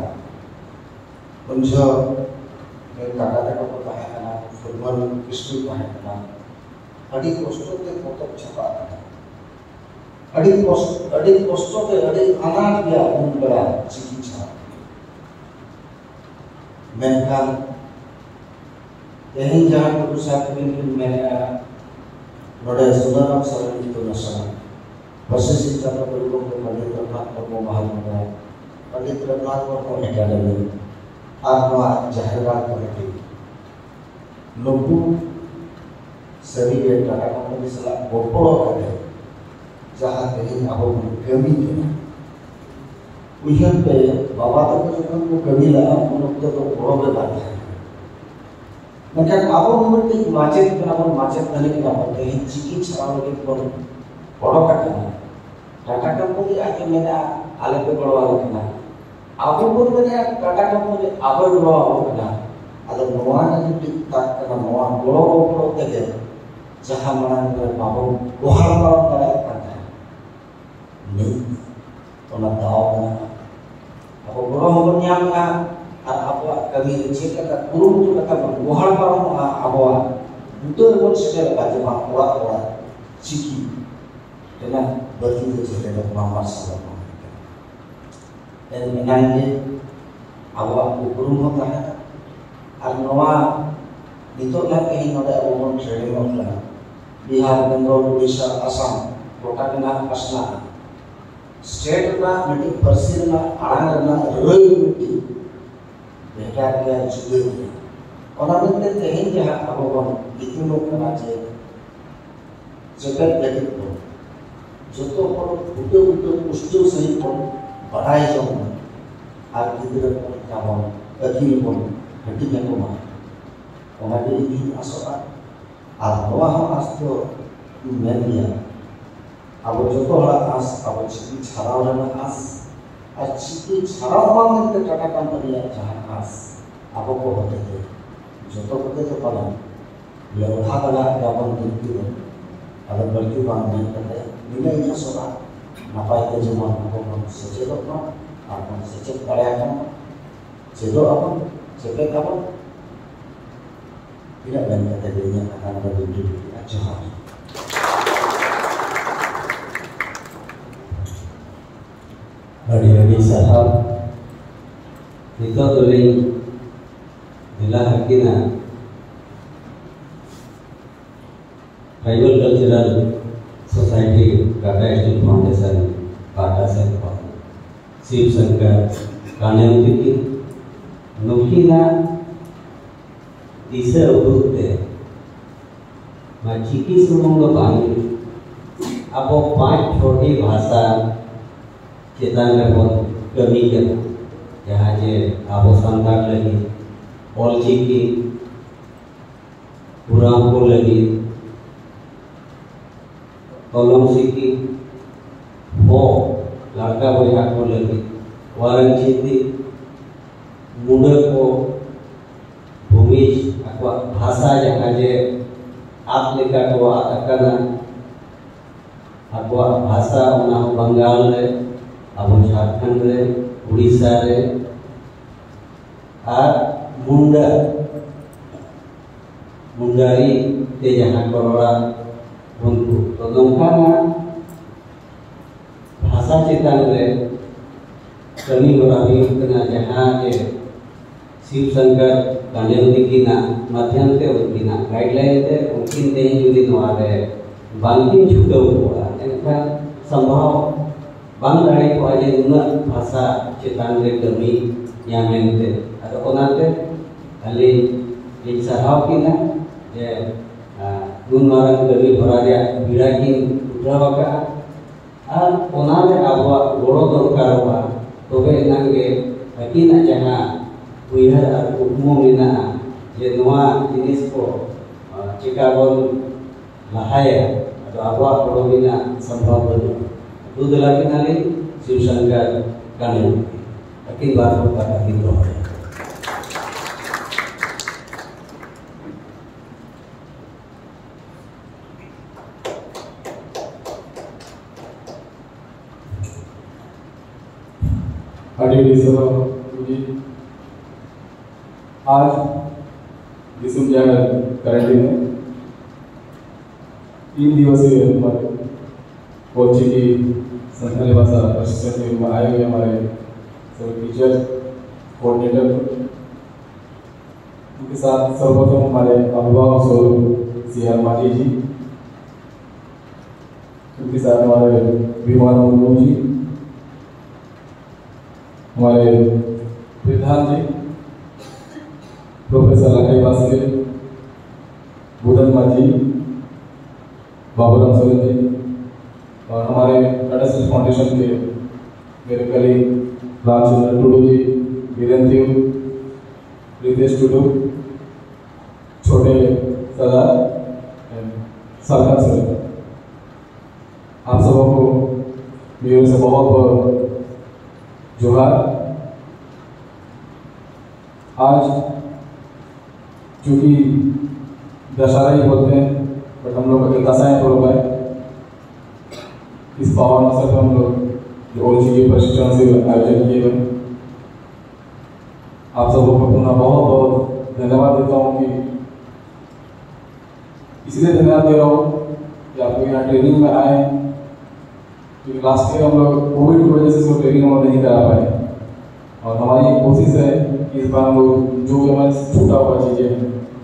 ᱩᱱ ᱡᱚᱦᱚᱜ ᱢᱤᱫ ᱠᱟᱠᱟ ᱛᱟᱠᱚ ᱠᱚ ᱛᱟᱦᱮᱸ ᱠᱟᱱᱟ, ᱯᱷᱩᱨᱢᱟᱹᱞ ᱠᱤᱥᱠᱩ ᱛᱟᱦᱮᱸ ᱠᱟᱱᱟ᱾ ᱟᱹᱰᱤ ᱠᱚᱥᱴᱚ ᱛᱮ ᱯᱚᱛᱚᱵ ᱪᱷᱟᱯᱟᱜ ᱠᱟᱱᱟ, ᱟᱹᱰᱤ ᱠᱚᱥ-, ᱟᱹᱰᱤ ᱠᱚᱥᱴᱚ ᱛᱮ, ᱟᱹᱰᱤ ᱟᱱᱟᱴ ᱜᱮᱭᱟ ᱩᱱ ᱵᱮᱲᱟ ᱪᱤᱠᱤ ᱪᱷᱟᱯᱟ᱾ ᱢᱮᱱᱠᱷᱟᱱ ᱛᱮᱦᱮᱧ ᱡᱟᱦᱟᱸ ᱴᱩᱰᱩ ᱥᱟᱨ ᱛᱟᱹᱠᱤᱱ ᱠᱤᱱ ᱢᱮᱱᱮᱫᱼᱟ, ᱱᱚᱰᱮ ᱥᱩᱱᱟᱨᱟᱢ ᱥᱚᱨᱮᱱ ᱤᱛᱩᱱ ᱟᱥᱲᱟ, ᱯᱟᱹᱨᱥᱤ ᱥᱤᱧ ᱪᱟᱸᱫᱚ ᱜᱩᱨᱩ ᱜᱚᱢᱠᱮ ᱯᱚᱱᱰᱤᱛ ᱨᱚᱜᱷᱩᱱᱟᱛᱷ ᱢᱩᱨᱢᱩ ᱢᱚᱦᱟ ᱵᱤᱫᱽᱫᱟᱞᱚᱭ, ᱯᱚᱱᱰᱤᱛ ᱨᱚᱜᱷᱩᱱᱟᱛᱷ ᱢᱩᱨᱢᱩ ᱮᱠᱟᱰᱮᱢᱤ ᱟᱨ ᱱᱚᱣᱟ ᱡᱟᱦᱮᱨ ᱜᱟᱲ ᱠᱚᱢᱤᱴᱤ, ᱱᱩᱠᱩ ᱥᱟᱹᱨᱤᱜᱮ ᱴᱟᱴᱟ ᱠᱳᱢᱯᱟᱱᱤ ᱥᱟᱞᱟᱜ ᱜᱚᱯᱚᱲᱚ ᱠᱟᱛᱮ ᱡᱟᱦᱟᱸ ᱛᱮᱦᱮᱧ ᱟᱵᱚ ᱵᱚᱱ ᱠᱟᱹᱢᱤ ᱠᱟᱱᱟ, ᱩᱭᱦᱟᱹᱨ ᱯᱮ, ᱵᱟᱵᱟ ᱛᱟᱠᱚ ᱡᱚᱠᱷᱚᱱ ᱠᱚ ᱠᱟᱹᱢᱤ ᱞᱟᱜᱼᱟ, ᱩᱱ ᱚᱠᱛᱚ ᱫᱚ ᱜᱚᱲᱚ ᱜᱮ ᱵᱟᱝ ᱛᱟᱦᱮᱸ ᱠᱟᱱᱟ᱾ ᱢᱮᱱᱠᱷᱟᱱ ᱟᱵᱚ ᱢᱤᱫᱴᱤᱡ ᱢᱟᱪᱮᱫ ᱠᱟᱱᱟ ᱵᱚᱱ, ᱢᱟᱪᱮᱫ ᱛᱟᱹᱱᱤ ᱠᱟᱱᱟ ᱵᱚᱱ, ᱛᱮᱦᱮᱧ ᱪᱤᱠᱤ ᱪᱷᱟᱨᱟᱣ ᱞᱟᱹᱜᱤᱫ ᱵᱚᱱ ᱚᱰᱚᱠ ᱟᱠᱟᱱᱟ᱾ ᱴᱟᱴᱟ ᱠᱳᱢᱯᱟᱱᱤ ᱟᱡ ᱮ ᱢᱮᱱᱟ, ᱟᱞᱮ ᱯᱮ ᱜᱚᱲᱚ ᱟᱞᱮ ᱠᱟᱱᱟ᱾ ᱟᱵᱚ ᱵᱚᱱ ᱢᱮᱱᱟ, ᱴᱟᱴᱟ ᱠᱳᱢᱯᱟᱱᱤ ᱟᱵᱚᱭ ᱜᱚᱲᱚ ᱟᱵᱚ ᱠᱟᱱᱟ᱾ ᱟᱫᱚ ᱱᱚᱣᱟ ᱜᱮ ᱢᱤᱫᱴᱤᱡ ᱠᱟᱛᱷᱟ ᱠᱟᱱᱟ, ᱱᱚᱣᱟ ᱜᱚᱲᱚ ᱜᱚᱯᱚᱲᱚ ᱛᱮᱜᱮ ᱡᱟᱦᱟᱸ ᱢᱟᱲᱟᱝ ᱨᱮ ᱵᱟᱵᱚᱱ ᱜᱚᱦᱟᱲ ᱯᱟᱨᱚᱢ ᱫᱟᱲᱮᱭᱟᱜ ᱠᱟᱱ ᱛᱟᱦᱮᱸᱫ, ᱱᱤᱛ ᱚᱱᱟ ᱫᱟᱣ ᱢᱮᱱᱟᱜᱼᱟ᱾ ᱟᱵᱚ ᱜᱚᱲᱚ ᱦᱚᱸᱵᱚᱱ ᱧᱟᱢᱮᱫᱼᱟ, ᱟᱨ ᱟᱵᱚᱣᱟᱜ ᱠᱟᱹᱢᱤ ᱨᱮ ᱪᱮᱫ ᱞᱮᱠᱟ ᱠᱩᱨᱩᱢᱩᱴᱩ ᱠᱟᱛᱮ ᱵᱚᱱ ᱜᱚᱦᱟᱲ ᱯᱟᱨᱚᱢᱚᱜᱼᱟ, ᱟᱵᱚᱣᱟᱜ ᱵᱩᱴᱟᱹ ᱨᱮᱵᱚᱱ ᱥᱮᱴᱮᱨᱚᱜᱼᱟ, ᱡᱮ ᱵᱟᱝ ᱚᱲᱟᱜ ᱚᱲᱟᱜ ᱪᱤᱠᱤ ᱨᱮᱱᱟᱜ ᱵᱟᱹᱛᱤ ᱫᱚ ᱥᱮᱴᱮᱨᱚᱜ ᱢᱟ, ᱢᱟᱨᱥᱟᱞᱚᱜ ᱢᱟ᱾ ᱮᱱ ᱮᱱᱟᱝ ᱜᱮ ᱟᱵᱚᱣᱟᱜ ᱩᱯᱨᱩᱢ ᱦᱚᱸ ᱛᱟᱦᱮᱱᱟ᱾ ᱟᱨ ᱱᱚᱣᱟ ᱱᱤᱛᱚᱜ ᱡᱟᱦᱟᱸ ᱛᱮᱦᱮᱧ ᱱᱚᱰᱮ ᱟᱵᱚ ᱵᱚᱱ ᱴᱨᱮᱱᱤᱝᱚᱜ ᱠᱟᱱᱟ, ᱵᱤᱦᱟᱨ, ᱵᱮᱝᱜᱚᱞ, ᱩᱲᱤᱥᱥᱟ, ᱟᱥᱟᱢ, ᱜᱚᱴᱟ ᱨᱮᱱᱟᱜ ᱯᱟᱥᱱᱟᱜᱼᱟ᱾ ᱥᱴᱮᱴ ᱨᱮᱱᱟᱜ ᱢᱤᱫᱴᱤᱡ ᱯᱟᱹᱨᱥᱤ ᱨᱮᱱᱟᱜ ᱟᱲᱟᱝ ᱨᱮᱱᱟᱜ ᱨᱟᱹᱭ ᱢᱤᱫᱴᱤᱡ ᱵᱷᱮᱜᱟᱨ ᱜᱮᱭᱟ, ᱡᱩᱫᱟᱹ ᱜᱮᱭᱟ᱾ ᱚᱱᱟ ᱢᱮᱱᱛᱮ ᱛᱮᱦᱮᱧ ᱡᱟᱦᱟᱸ ᱟᱵᱚ ᱵᱚᱱ ᱤᱛᱩᱱᱚᱜ ᱠᱟᱱᱟ ᱡᱮ ᱪᱮᱯᱮᱫ ᱞᱟᱹᱜᱤᱫ ᱵᱚᱱ ᱡᱚᱛᱚ ᱦᱚᱲ ᱵᱩᱴᱟᱹ ᱵᱩᱴᱟᱹ ᱯᱩᱥᱴᱟᱹᱣ ᱥᱟᱺᱦᱤᱡ ᱵᱚᱱ ᱵᱟᱰᱟᱭ ᱡᱚᱝ ᱢᱟ ᱟᱨ ᱜᱤᱫᱽᱨᱟᱹ ᱠᱚ ᱛᱟᱵᱚᱱ ᱟᱹᱠᱤᱞ ᱵᱚᱱ ᱦᱟᱹᱴᱤᱧ ᱟᱠᱚ ᱢᱟ, ᱚᱱᱟ ᱜᱮ ᱤᱧ ᱟᱥᱚᱜᱼᱟ᱾ ᱟᱨ ᱱᱚᱣᱟ ᱦᱚᱸ ᱟᱥ ᱫᱚ ᱤᱧ ᱢᱮᱱ ᱜᱮᱭᱟ, ᱟᱵᱚ ᱡᱚᱛᱚ ᱦᱚᱲᱟᱜ ᱟᱥ, ᱟᱵᱚ ᱪᱤᱠᱤ ᱪᱷᱟᱨᱟᱣ ᱨᱮᱱᱟᱜ ᱟᱥ, ᱟᱨ ᱪᱤᱠᱤ ᱪᱷᱟᱨᱟᱣ ᱵᱟᱝ ᱢᱮᱱᱛᱮ ᱴᱟᱴᱟ ᱠᱳᱢᱯᱟᱱᱤᱭᱟᱜ ᱡᱟᱦᱟᱸ ᱟᱥ, ᱟᱵᱚ ᱠᱚ ᱦᱚᱛᱮᱛᱮ ᱡᱚᱛᱚ ᱠᱚᱛᱮ ᱫᱚ ᱯᱟᱞᱮᱱ ᱞᱮᱣᱦᱟ ᱫᱟᱲᱮᱭᱟᱜ ᱜᱮᱭᱟᱵᱚᱱ ᱵᱤᱱᱛᱤ ᱫᱚ᱾ ᱟᱫᱚ ᱵᱟᱹᱲᱛᱤ ᱵᱟᱝ ᱢᱮᱱ ᱠᱟᱛᱮ ᱱᱤᱱᱟᱹᱜ ᱤᱧ ᱟᱥᱚᱜᱼᱟ, ᱱᱟᱯᱟᱭ ᱛᱮ ᱡᱮᱢᱚᱱ ᱟᱵᱚ ᱵᱚᱱ ᱥᱮᱪᱮᱫᱚᱜ ᱢᱟ ᱟᱨ ᱵᱚᱱ ᱥᱮᱪᱮᱫ ᱫᱟᱲᱮᱭᱟᱜ ᱢᱟ, ᱪᱮᱫᱚᱜ ᱟᱵᱚᱱ, ᱪᱮᱯᱮᱫ ᱟᱵᱚᱱ᱾ ᱤᱱᱟᱹᱜ ᱢᱮᱱ ᱠᱟᱛᱮ ᱜᱮ ᱤᱧᱟᱹᱜ ᱠᱟᱛᱷᱟ ᱱᱚᱰᱮ ᱜᱤᱧ ᱫᱩᱲᱩᱵ ᱠᱮᱫᱟ᱾ ᱡᱚᱦᱟᱨ᱾ ᱟᱹᱰᱤ ᱟᱹᱰᱤ ᱥᱟᱨᱦᱟᱣ᱾ ᱱᱤᱛᱚᱜ ᱫᱚᱞᱤᱧ ᱫᱮᱞᱟ ᱟᱹᱠᱤᱱᱟ tribal cultural society Tata steel foundation ᱯᱟᱦᱴᱟ ᱥᱮᱫ ᱠᱷᱚᱱ ᱥᱤᱵ ᱥᱚᱝᱠᱚᱨ ᱠᱟᱱᱮᱣ ᱛᱤᱠᱤᱱ, ᱱᱩᱠᱤᱱᱟᱜ ᱫᱤᱥᱟᱹ ᱩᱫᱩᱜ ᱛᱮ ᱱᱚᱣᱟ ᱪᱤᱠᱤ ᱥᱩᱢᱩᱝ ᱫᱚ ᱵᱟᱝ, ᱟᱵᱚ ᱯᱟᱸᱪ ᱪᱷᱚᱴᱤ ᱵᱷᱟᱥᱟ ᱪᱮᱛᱟᱱ ᱨᱮᱵᱚᱱ ᱠᱟᱹᱢᱤ ᱠᱟᱱᱟ, ᱡᱟᱦᱟᱸ ᱡᱮ ᱟᱵᱚ ᱥᱟᱱᱛᱟᱲ ᱞᱟᱹᱜᱤᱫ ᱚᱞᱪᱤᱠᱤ, ᱯᱩᱨᱟᱣ ᱠᱚ ᱞᱟᱹᱜᱤᱫ ᱠᱚᱞᱚᱢ ᱪᱤᱠᱤ, ᱦᱚᱸ ᱞᱟᱲᱠᱟ ᱵᱚᱭᱦᱟ ᱠᱚ ᱞᱟᱹᱜᱤᱫ ᱚᱣᱟᱨᱮᱱ ᱪᱤᱱᱛᱤ ᱢᱩᱰᱟᱹ ᱠᱚ ᱵᱷᱩᱢᱤᱡᱽ ᱟᱠᱚᱣᱟᱜ ᱵᱷᱟᱥᱟ ᱡᱟᱦᱟᱸ ᱡᱮ ᱟᱫ ᱞᱮᱠᱟ ᱠᱚ ᱟᱫ ᱟᱠᱟᱱᱟ, ᱟᱠᱚᱣᱟᱜ ᱵᱷᱟᱥᱟ ᱚᱱᱟ ᱦᱚᱸ ᱵᱟᱝᱜᱟᱞ ᱨᱮ, ᱟᱵᱚ ᱡᱷᱟᱲᱠᱷᱚᱸᱰ ᱨᱮ, ᱩᱲᱤᱥᱥᱟ ᱨᱮ, ᱟᱨ ᱢᱩᱱᱰᱟ, ᱢᱩᱱᱰᱟᱨᱤ ᱛᱮ ᱡᱟᱦᱟᱸ ᱠᱚ ᱨᱚᱲᱟ ᱩᱱᱠᱩ᱾ ᱛᱚ ᱱᱚᱝᱠᱟᱱᱟᱜ ᱵᱷᱟᱥᱟ ᱪᱮᱛᱟᱱ ᱨᱮ ᱠᱟᱹᱢᱤ ᱦᱚᱨᱟ ᱦᱩᱭᱩᱜ ᱠᱟᱱᱟ, ᱡᱟᱦᱟᱸ ᱡᱮ ᱥᱤᱵ ᱥᱚᱝᱠᱚᱨ ᱠᱟᱸᱰᱮᱞ ᱛᱤᱠᱤᱱᱟᱜ ᱢᱟᱫᱷᱭᱚᱢ ᱛᱮ, ᱩᱱᱠᱤᱱᱟᱜ ᱜᱟᱭᱤᱰᱞᱟᱭᱤᱱ ᱛᱮ ᱩᱱᱠᱤᱱ ᱛᱮᱦᱮᱧ ᱡᱩᱫᱤ ᱱᱚᱣᱟ ᱨᱮ ᱵᱟᱝᱠᱤᱱ ᱪᱷᱩᱴᱟᱹᱣ ᱠᱚᱜᱼᱟ, ᱮᱱᱠᱷᱟᱱ ᱥᱚᱢᱵᱷᱚᱵ ᱵᱟᱝ ᱫᱟᱲᱮ ᱠᱚᱜᱼᱟ ᱡᱮ ᱱᱩᱱᱟᱹᱜ ᱵᱷᱟᱥᱟ ᱪᱮᱛᱟᱱ ᱨᱮ ᱠᱟᱹᱢᱤ ᱧᱟᱢ ᱮᱱᱛᱮ᱾ ᱟᱫᱚ ᱚᱱᱟᱛᱮ ᱟᱹᱞᱤᱧ ᱞᱤᱧ ᱥᱟᱨᱦᱟᱣ ᱠᱤᱱᱟ ᱡᱮ, ᱟᱨ ᱱᱩᱱ ᱢᱟᱨᱟᱝ ᱠᱟᱹᱢᱤ ᱦᱚᱨᱟ ᱨᱮᱭᱟᱜ ᱵᱮᱲᱟ ᱠᱤᱱ ᱩᱴᱷᱟᱹᱣ ᱟᱠᱟᱫᱼᱟ᱾ ᱟᱨ ᱚᱱᱟ ᱨᱮ ᱟᱵᱚᱣᱟᱜ ᱜᱚᱲᱚ ᱫᱚᱨᱠᱟᱨᱚᱜᱼᱟ, ᱛᱚᱵᱮ ᱮᱱᱟᱝ ᱜᱮ ᱟᱹᱠᱤᱱᱟᱜ ᱡᱟᱦᱟᱸ ᱩᱭᱦᱟᱹᱨ ᱟᱨ ᱠᱩᱠᱢᱩ ᱢᱮᱱᱟᱜᱼᱟ ᱡᱮ ᱱᱚᱣᱟ ᱡᱤᱱᱤᱥ ᱠᱚ, ᱟᱨ, ᱪᱮᱠᱟ ᱵᱚᱱ ᱞᱟᱦᱟᱭᱟ, ᱟᱫᱚ ᱟᱵᱚᱣᱟᱜ ᱜᱚᱲᱚ ᱨᱮᱱᱟᱜ ᱥᱚᱢᱵᱷᱚᱵ ᱵᱟᱹᱱᱩᱜᱼᱟ᱾ ᱫᱩ ᱫᱮᱞᱟ ᱠᱤᱱᱟᱞᱤᱧ ᱥᱤᱵ ᱥᱚᱝᱠᱚᱨ ᱠᱟᱹᱱᱩ, ᱟᱹᱠᱤᱱ ᱵᱟᱨ ᱦᱚᱲ ᱠᱟᱛᱷᱟ ᱠᱤᱱ ᱫᱚᱦᱚᱭᱟ᱾ ᱟᱹᱰᱤ ᱟᱹᱰᱤ ᱥᱟᱨᱦᱟᱣ ᱜᱚᱢᱠᱮ᱾ आज दिसंबर कैलेंडर में तीन दिवसीय हमारे कोच्चि की संथाली भाषा प्रशिक्षण शिविर में आए हुए हमारे सभी टीचर, कोऑर्डिनेटर, उनके साथ सर्वप्रथम हमारे अभिभावक स्वरूप सी आर मांझी जी, उनके साथ हमारे भीमराव मुर्मू जी, हमारे प्रधान जी प्रोफेसर लखई बास्के, बुधन मांझी, बाबूराम सोरेन जी और हमारे टाटा स्टील फाउंडेशन के मेरे कलीग रामचंद्र टुडू जी, बीरेन देव, रितेश टुडू, छोटे सरदार, सरदार सोरेन। आप सबों को बहुत बहुत जोहार। आज चूंकि दशहरा ही बोलते हैं, बट हम लोग का दशा है पर्व है। इस पावन अवसर पर हम लोग जो ओलचिकी प्रशिक्षण से आयोजन किए हुए, आप सबको पुनः बहुत बहुत धन्यवाद देता हूँ कि इसलिए धन्यवाद दे रहा हूँ कि आप लोग यहाँ ट्रेनिंग में आए, क्योंकि लास्ट ईयर हम लोग कोविड की वजह से ट्रेनिंग हम लोग नहीं करा पाए, और हमारी एक कोशिश है कि इस बार हम लोग जो भी हमारे छूटा हुआ चीज़ें हैं,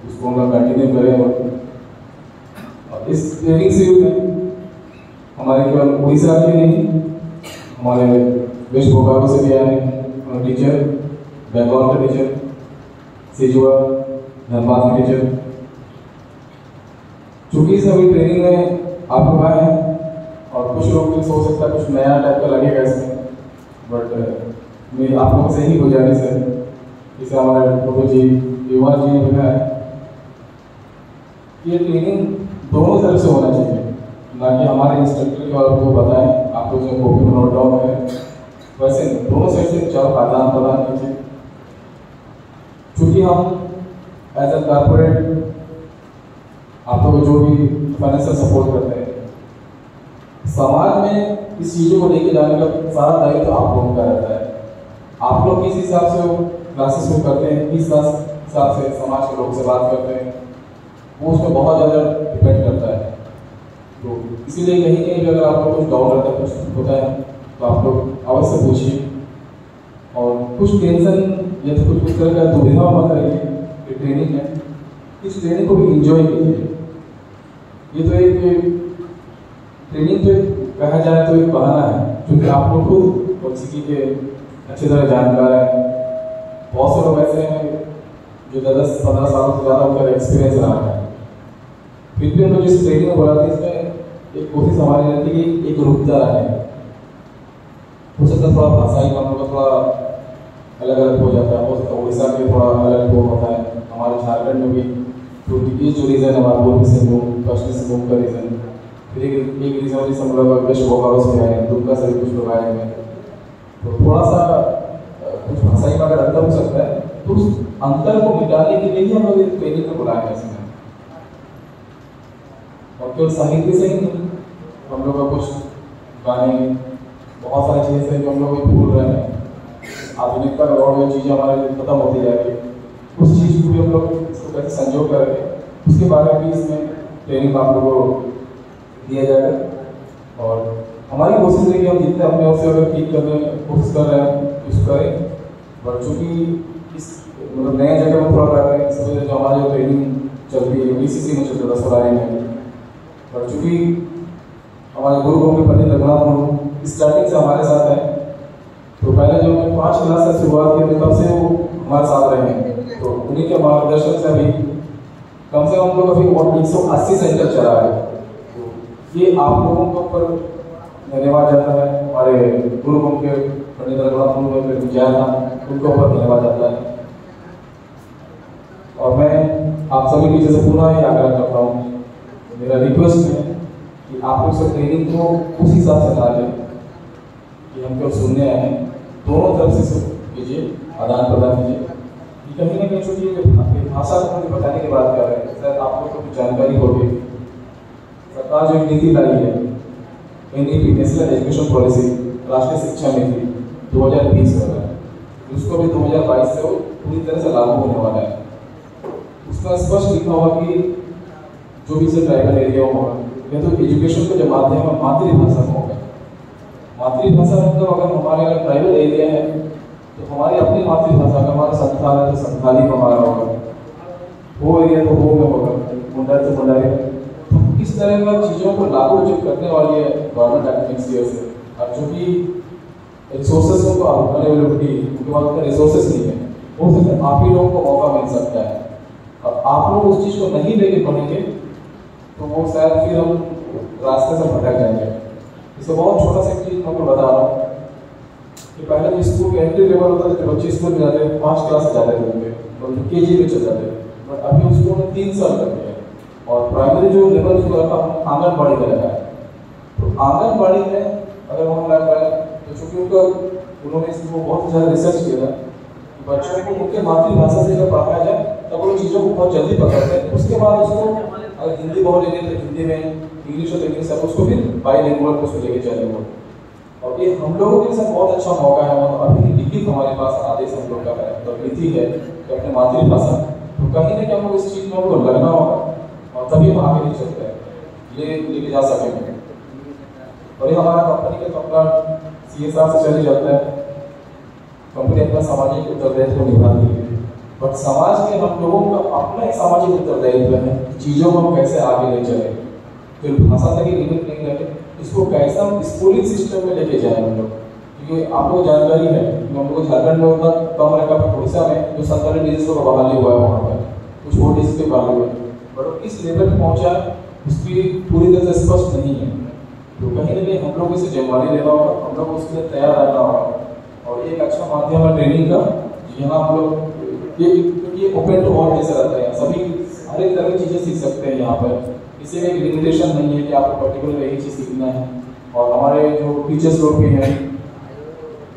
उसको हम लोग कंटिन्यू करें। और, और इस ट्रेनिंग शिविर में हमारे केवल उड़ीसा के नहीं, हमारे वेस्ट बोकारो से भी आए हैं टीचर, बेंगलोर के टीचर, सिजुआ, धनबाद के टीचर। चूंकि सभी ट्रेनिंग में आप लोग आए हैं और कुछ लोग भी हो सकता है कुछ नया टाइप का लगेगा इसमें, बट मेरी आप लोगों से ही गुजारिश है, जैसे हमारे फोटो जी, युवा जी ने बताया, ये ट्रेनिंग दोनों तरफ से होना चाहिए, ना कि हमारे इंस्ट्रक्टर के और को बताएं, आप लोग जो कॉपी में नोट डाउन करें, वैसे नहीं, दोनों साइड से विचार आदान प्रदान कीजिए। चूंकि हम एज ए कॉर्पोरेट आप लोग को जो भी फाइनेंशियल सपोर्ट करते हैं, समाज में इस चीज़ों को लेके जाने का सारा दायित्व आप लोगों का रहता है। आप लोग किस हिसाब से वो क्लासेस को करते हैं, किस हिसाब से समाज के लोग से बात करते हैं, वो उसमें बहुत ज़्यादा डिपेंड करता है। तो इसीलिए कहीं कहीं भी अगर आप लोग कुछ डाउट रहता है, कुछ होता है, तो आप लोग अवश्य पूछिए। और कुछ टेंशन या तो कुछ उस तरह का दुविधा मत रहिए कि ट्रेनिंग है, इस ट्रेनिंग को भी इंजॉय कीजिए। ये तो एक ट्रेनिंग तो एक कहा जाए तो एक बहाना है, क्योंकि आप लोग खुद ओलचिकी के अच्छी तरह जानकार हैं। बहुत से लोग ऐसे हैं जो दस पंद्रह सालों से ज़्यादा उनका एक्सपीरियंस रहा है, फिर भी हम लोग जिस ट्रेनिंग में बुलाते हैं, इसमें एक कोशिश हमारी रहती है कि एक रुकता रहे। हो सकता है थोड़ा भाषा ही हम लोग का थोड़ा अलग अलग हो जाता है, हो सकता है उड़ीसा में थोड़ा अलग वो होता है, हमारे झारखंड में भी, क्योंकि ये जो रीजन है हमारा पूर्वी सिंहभूम, पश्चिमी सिंहभूम का रीजन, फिर एक एक रीजन, जैसे हम लोग अगर शुभ होगा उसमें आए, दुर्गा से भी कुछ लोग आए हैं, तो थोड़ा सा अ, कुछ भाषाई में अगर अंतर हो सकता है, तो उस अंतर को मिटाने के लिए ही हम लोग इस ट्रेनिंग को बुलाए हैं इसमें। और केवल साहित्य से ही नहीं, हम लोग का कुछ गाने, बहुत सारी चीज़ें हैं जो हम लोग भी भूल रहे हैं। आधुनिकता का दौर में चीज़ें हमारे लिए खत्म होती जा रही है, उस चीज़ को भी हम लोग इसको कैसे संजो करेंगे, उसके बारे में भी इसमें ट्रेनिंग आप लोगों को दिया जाएगा। और हमारी कोशिश है कि हम जितने अपने ओर से अगर ठीक करने की कोशिश कर रहे हैं, कुछ करें। बट चूंकि इस, मतलब, नए जगह में थोड़ा कर रहे हैं, इस वजह से हमारी जो ट्रेनिंग चलती है, बीसीसी में चलता है, सराय में। बट चूंकि हमारे गुरु गोविंद पंडित रघुनाथ मुर्मू स्टार्टिंग से हमारे साथ हैं, तो पहले जो हमने पाँच क्लास से शुरुआत की थी, तब से वो हमारे साथ रहे हैं। तो उन्हीं के मार्गदर्शन से अभी कम से कम हम लोग अभी एक सौ अस्सी सेंटर चला है। तो ये आप लोगों के ऊपर धन्यवाद जाता है, हमारे गुरु गोविंद के पंडित रघुनाथ मुर्मू के विचार था, उनके ऊपर धन्यवाद जाता है। और मैं आप सभी की जैसे पूरा ही आग्रह करता हूँ, मेरा रिक्वेस्ट है कि आप लोग सब ट्रेनिंग को उस हिसाब से ना लें कि हम केवल सुनने आए हैं। दोनों तरफ से सब कीजिए, आदान प्रदान कीजिए। ये कहीं ना कहीं, चूंकि ये जो भा-, ये भाषा को हम बताने की बात कर रहे हैं, शायद आप लोग को भी जानकारी होगी। सरकार जो एक नीति लाई है, एनईपी, नेशनल एजुकेशन पॉलिसी, राष्ट्रीय शिक्षा नीति दो हज़ार बीस वाला, उसको भी दो हज़ार बाईस से वो पूरी तरह से लागू होने वाला है। उसमें स्पष्ट लिखा हुआ कि जो भी से ट्राइबल एरिया होगा, या तो एजुकेशन का जो माध्यम है, मातृभाषा में होगा। मातृभाषा मतलब, अगर हमारे अगर ट्राइबल एरिया है, तो हमारी अपनी मातृभाषा में, हमारा संथाल है तो संथाली में हमारा होगा, हो एरिया तो हो में होगा, मुंडा तो मुंडा है। तो इस तरह का चीज़ों को लागू जो करने वाली है गवर्नमेंट एट नेक्स्ट ईयर से, और जो भी रिसोर्सेज को, अवेलेबिलिटी, उनके पास उतना रिसोर्सेज नहीं है, हो सकता है आप ही लोगों को मौका मिल सकता है। अब आप लोग उस चीज़ को नहीं लेके पढ़ेंगे, तो वो शायद फिर हम रास्ते से भटक जाएंगे। इससे बहुत छोटा सा एक चीज़ मैं आपको बता रहा हूँ कि पहले जो स्कूल का एंट्री लेवल होता था, जो बच्चे स्कूल में जाते हैं, पाँच क्लास से जाते थे उनके, मतलब के जी में चल जाते थे, बट अभी उस स्कूल में तीन साल कर दिया है। और प्राइमरी जो लेवल जो है, हम आंगनबाड़ी में लगा है। तो आंगनबाड़ी में अगर हम लगा है, तो चूंकि उनका, उन्होंने इसको बहुत ज़्यादा रिसर्च किया था, बच्चों को उनके मातृभाषा से अगर पढ़ाया जाए, तब वो चीज़ों को बहुत जल्दी पकड़ते हैं। उसके बाद उसको अगर हिंदी बोलेंगे तो हिंदी में, इंग्लिश हो तो इंग्लिश, अब उसको फिर बाईलिंगुअल उसको लेके चलेंगे। और ये हम लोगों के लिए सर बहुत अच्छा मौका है। और अभी लिखित हमारे पास आदेश हम लोग का है, मतलब विधि है कि अपने मातृभाषा, तो कहीं ना कहीं हमको इस चीज़ में हमको लगना होगा और तभी हम आगे नहीं चलते हैं, ये लेके जा सकेंगे। और ये हमारा कंपनी का तो अपना सी एस आर से चल ही जाता है, कंपनी अपना सामाजिक उत्तरदायित्व निभाती है, बट समाज में हम लोगों का अपना एक सामाजिक उत्तरदायित्व है कि चीज़ों को हम कैसे आगे ले चलें। फिर भाषा तक ही लिमिट नहीं रखें, इसको कैसे हम स्कूलिंग सिस्टम में लेके जाएं हम लोग। क्योंकि आप लोग जानकारी है कि हम लोग झारखंड में उतना कम रखा, पर उड़ीसा में जो सत्तानवे डिजीज का बहाली हुआ है वहाँ पर, कुछ और डिजीज के बहाली हुए हैं, बट वो किस लेवल पर पहुँचा है, उसकी पूरी तरह से स्पष्ट नहीं है। तो कहीं ना कहीं हम लोग इसे जिम्मेवारी लेना होगा, हम लोग उसके लिए तैयार रहना होगा। और एक अच्छा माध्यम है ट्रेनिंग का, यहाँ हम लोग ये, ये ओपन टू ऑल जैसे रहता है, सभी हर एक तरह की चीज़ें सीख सकते हैं यहाँ पर। किसी में एक लिमिटेशन नहीं है कि आपको पर्टिकुलर यही चीज़ सीखना है। और हमारे जो टीचर्स लोग भी हैं,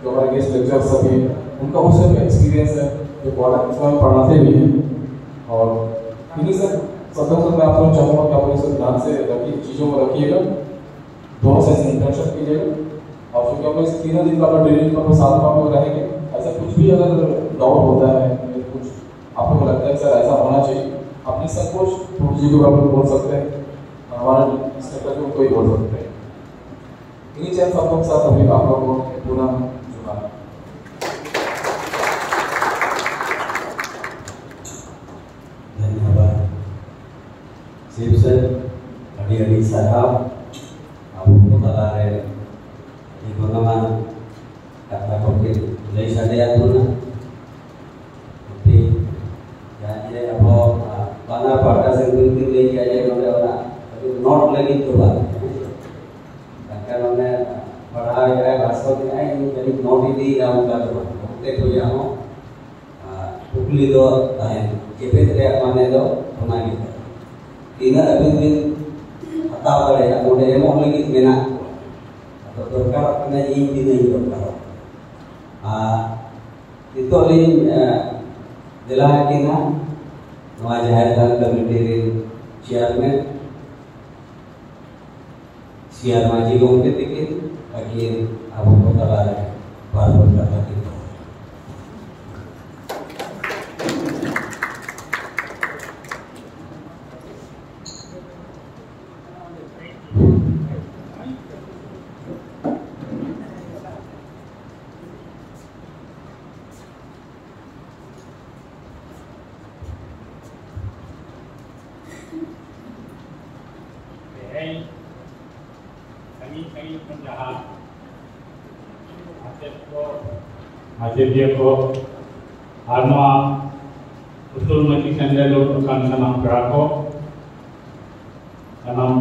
जो हमारे गेस्ट लेक्चरर सभी हैं, उनका उस टाइप का एक्सपीरियंस है, जो कॉलेज में पढ़ाते भी हैं। और इन्हीं सब शब्दों से मैं आप लोग चाहूँगा कि आप लोग इसे ध्यान से रखिए, चीज़ों को रखिएगा, दोनों से इंटरेक्शन कीजिएगा। और चूँकि हम लोग इस तीनों दिन का अपना ट्रेनिंग का साथ में हम लोग रहेंगे, ऐसा कुछ भी अगर डाउट होता है, कुछ आपको लगता है कि सर ऐसा होना चाहिए, अपनी संकोच टूट जी को आप लोग बोल सकते हैं, हमारे इंस्ट्रक्टर को कोई बोल सकते हैं। इन्हीं चंद शब्दों के साथ अभी आप लोगों को पुनः जुड़ाना। धन्यवाद। ᱥᱤᱵ ᱥᱮ ᱟᱹᱰᱤ ᱟᱹᱰᱤ ᱥᱟᱨᱦᱟᱣ᱾ ᱟᱵᱚ ᱠᱚ ᱛᱟᱞᱟᱨᱮ ᱟᱹᱰᱤ ᱜᱚᱱᱚᱝᱟᱱ ᱠᱟᱛᱷᱟ ᱠᱚ ᱠᱤᱱ ᱞᱟᱹᱭ ᱥᱟᱰᱮᱭᱟᱫ ᱵᱚᱱᱟ᱾ ᱴᱷᱤᱠ, ᱡᱟᱦᱟᱸ ᱡᱮ ᱟᱵᱚ, ᱟ, ᱵᱟᱱᱟᱨ ᱯᱟᱦᱴᱟ ᱥᱮᱫ ᱠᱷᱚᱱ ᱠᱤᱱ ᱞᱟᱹᱭ ᱠᱮᱜᱼᱟ ᱡᱮ ᱱᱚᱰᱮ ᱚᱱᱟ ᱱᱳᱴ ᱞᱟᱹᱜᱤᱫ ᱫᱚ ᱵᱟᱝ, ᱦᱮᱸ ᱥᱮ? ᱢᱮᱱᱠᱷᱟᱱ ᱚᱱᱮ ᱯᱟᱲᱦᱟᱣᱮᱫᱼᱟᱭ, ᱵᱷᱟᱥᱚᱱᱮᱫᱼᱟᱭ, ᱤᱧ ᱠᱷᱟᱹᱞᱤ ᱱᱳᱴ ᱤᱫᱤᱭᱮᱫᱼᱟ, ᱚᱱᱠᱟ ᱫᱚ ᱵᱟᱝ᱾ ᱚᱱᱛᱮ ᱠᱷᱚᱱᱟᱜ ᱦᱚᱸ, ᱟ, ᱠᱩᱠᱞᱤ ᱫᱚ ᱛᱟᱦᱮᱱ, ᱡᱮᱵᱮᱫ ᱨᱮᱭᱟᱜ ᱢᱟᱱᱮ ᱫᱚ ᱚᱱᱟ ᱜᱮ ᱠᱟᱱᱟ᱾ ᱛᱤᱱᱟᱹᱜ ᱟᱹᱵᱤᱱ ᱵᱤᱱ ᱦᱟᱛᱟᱣ ᱫᱟᱲᱮᱭᱟᱜᱼᱟ, ᱚᱸᱰᱮ ᱮᱢᱚᱜ ᱞᱟᱹᱜᱤᱫ ᱢᱮᱱᱟᱜ ᱠᱚᱣᱟ᱾ ᱟᱫᱚ ᱫᱚᱨᱠᱟᱨᱚᱜ ᱠᱟᱱᱟ, ᱤᱧ ᱛᱤᱱᱟᱹᱜ ᱤᱧ ᱫᱚᱨᱠᱟᱨᱚᱜ ᱠᱟᱱᱟ᱾ ᱟᱨ ᱱᱤᱛᱚᱜ ᱞᱤᱧ, ᱮ, ᱫᱮᱞᱟ ᱟᱹᱠᱤᱱᱟ ᱱᱚᱣᱟ ᱡᱟᱦᱮᱨ ᱛᱷᱟᱱ ᱠᱚᱢᱤᱴᱤ ᱨᱮᱱ ᱪᱮᱭᱟᱨᱢᱮᱱ, ᱥᱤᱭᱟᱨ ᱢᱟᱹᱡᱷᱤ ᱜᱚᱢᱠᱮ ᱛᱤᱠᱤᱱ, ᱟᱹᱠᱤᱱ ᱟᱵᱚ ᱠᱚ ᱛᱟᱞᱟᱨᱮ ᱵᱟᱨ ᱦᱚᱲ ᱠᱟᱛᱷᱟ ᱠᱤᱱ ᱨᱚᱲᱟ᱾ ᱛᱮᱦᱮᱧ ᱥᱟᱺᱜᱤᱧ ᱥᱟᱺᱜᱤᱧ ᱠᱷᱚᱱ ᱡᱟᱦᱟᱸ ᱢᱟᱪᱮᱫ ᱠᱚ, ᱢᱟᱪᱮᱫᱤᱭᱟᱹ ᱠᱚ ᱟᱨ ᱱᱚᱣᱟ ᱩᱥᱩᱞ ᱢᱟᱹᱪᱤ ᱥᱮᱱ ᱨᱮ ᱫᱩᱲᱩᱵ ᱟᱠᱟᱱ ᱥᱟᱱᱟᱢ ᱯᱮᱲᱟ ᱠᱚ, ᱥᱟᱱᱟᱢ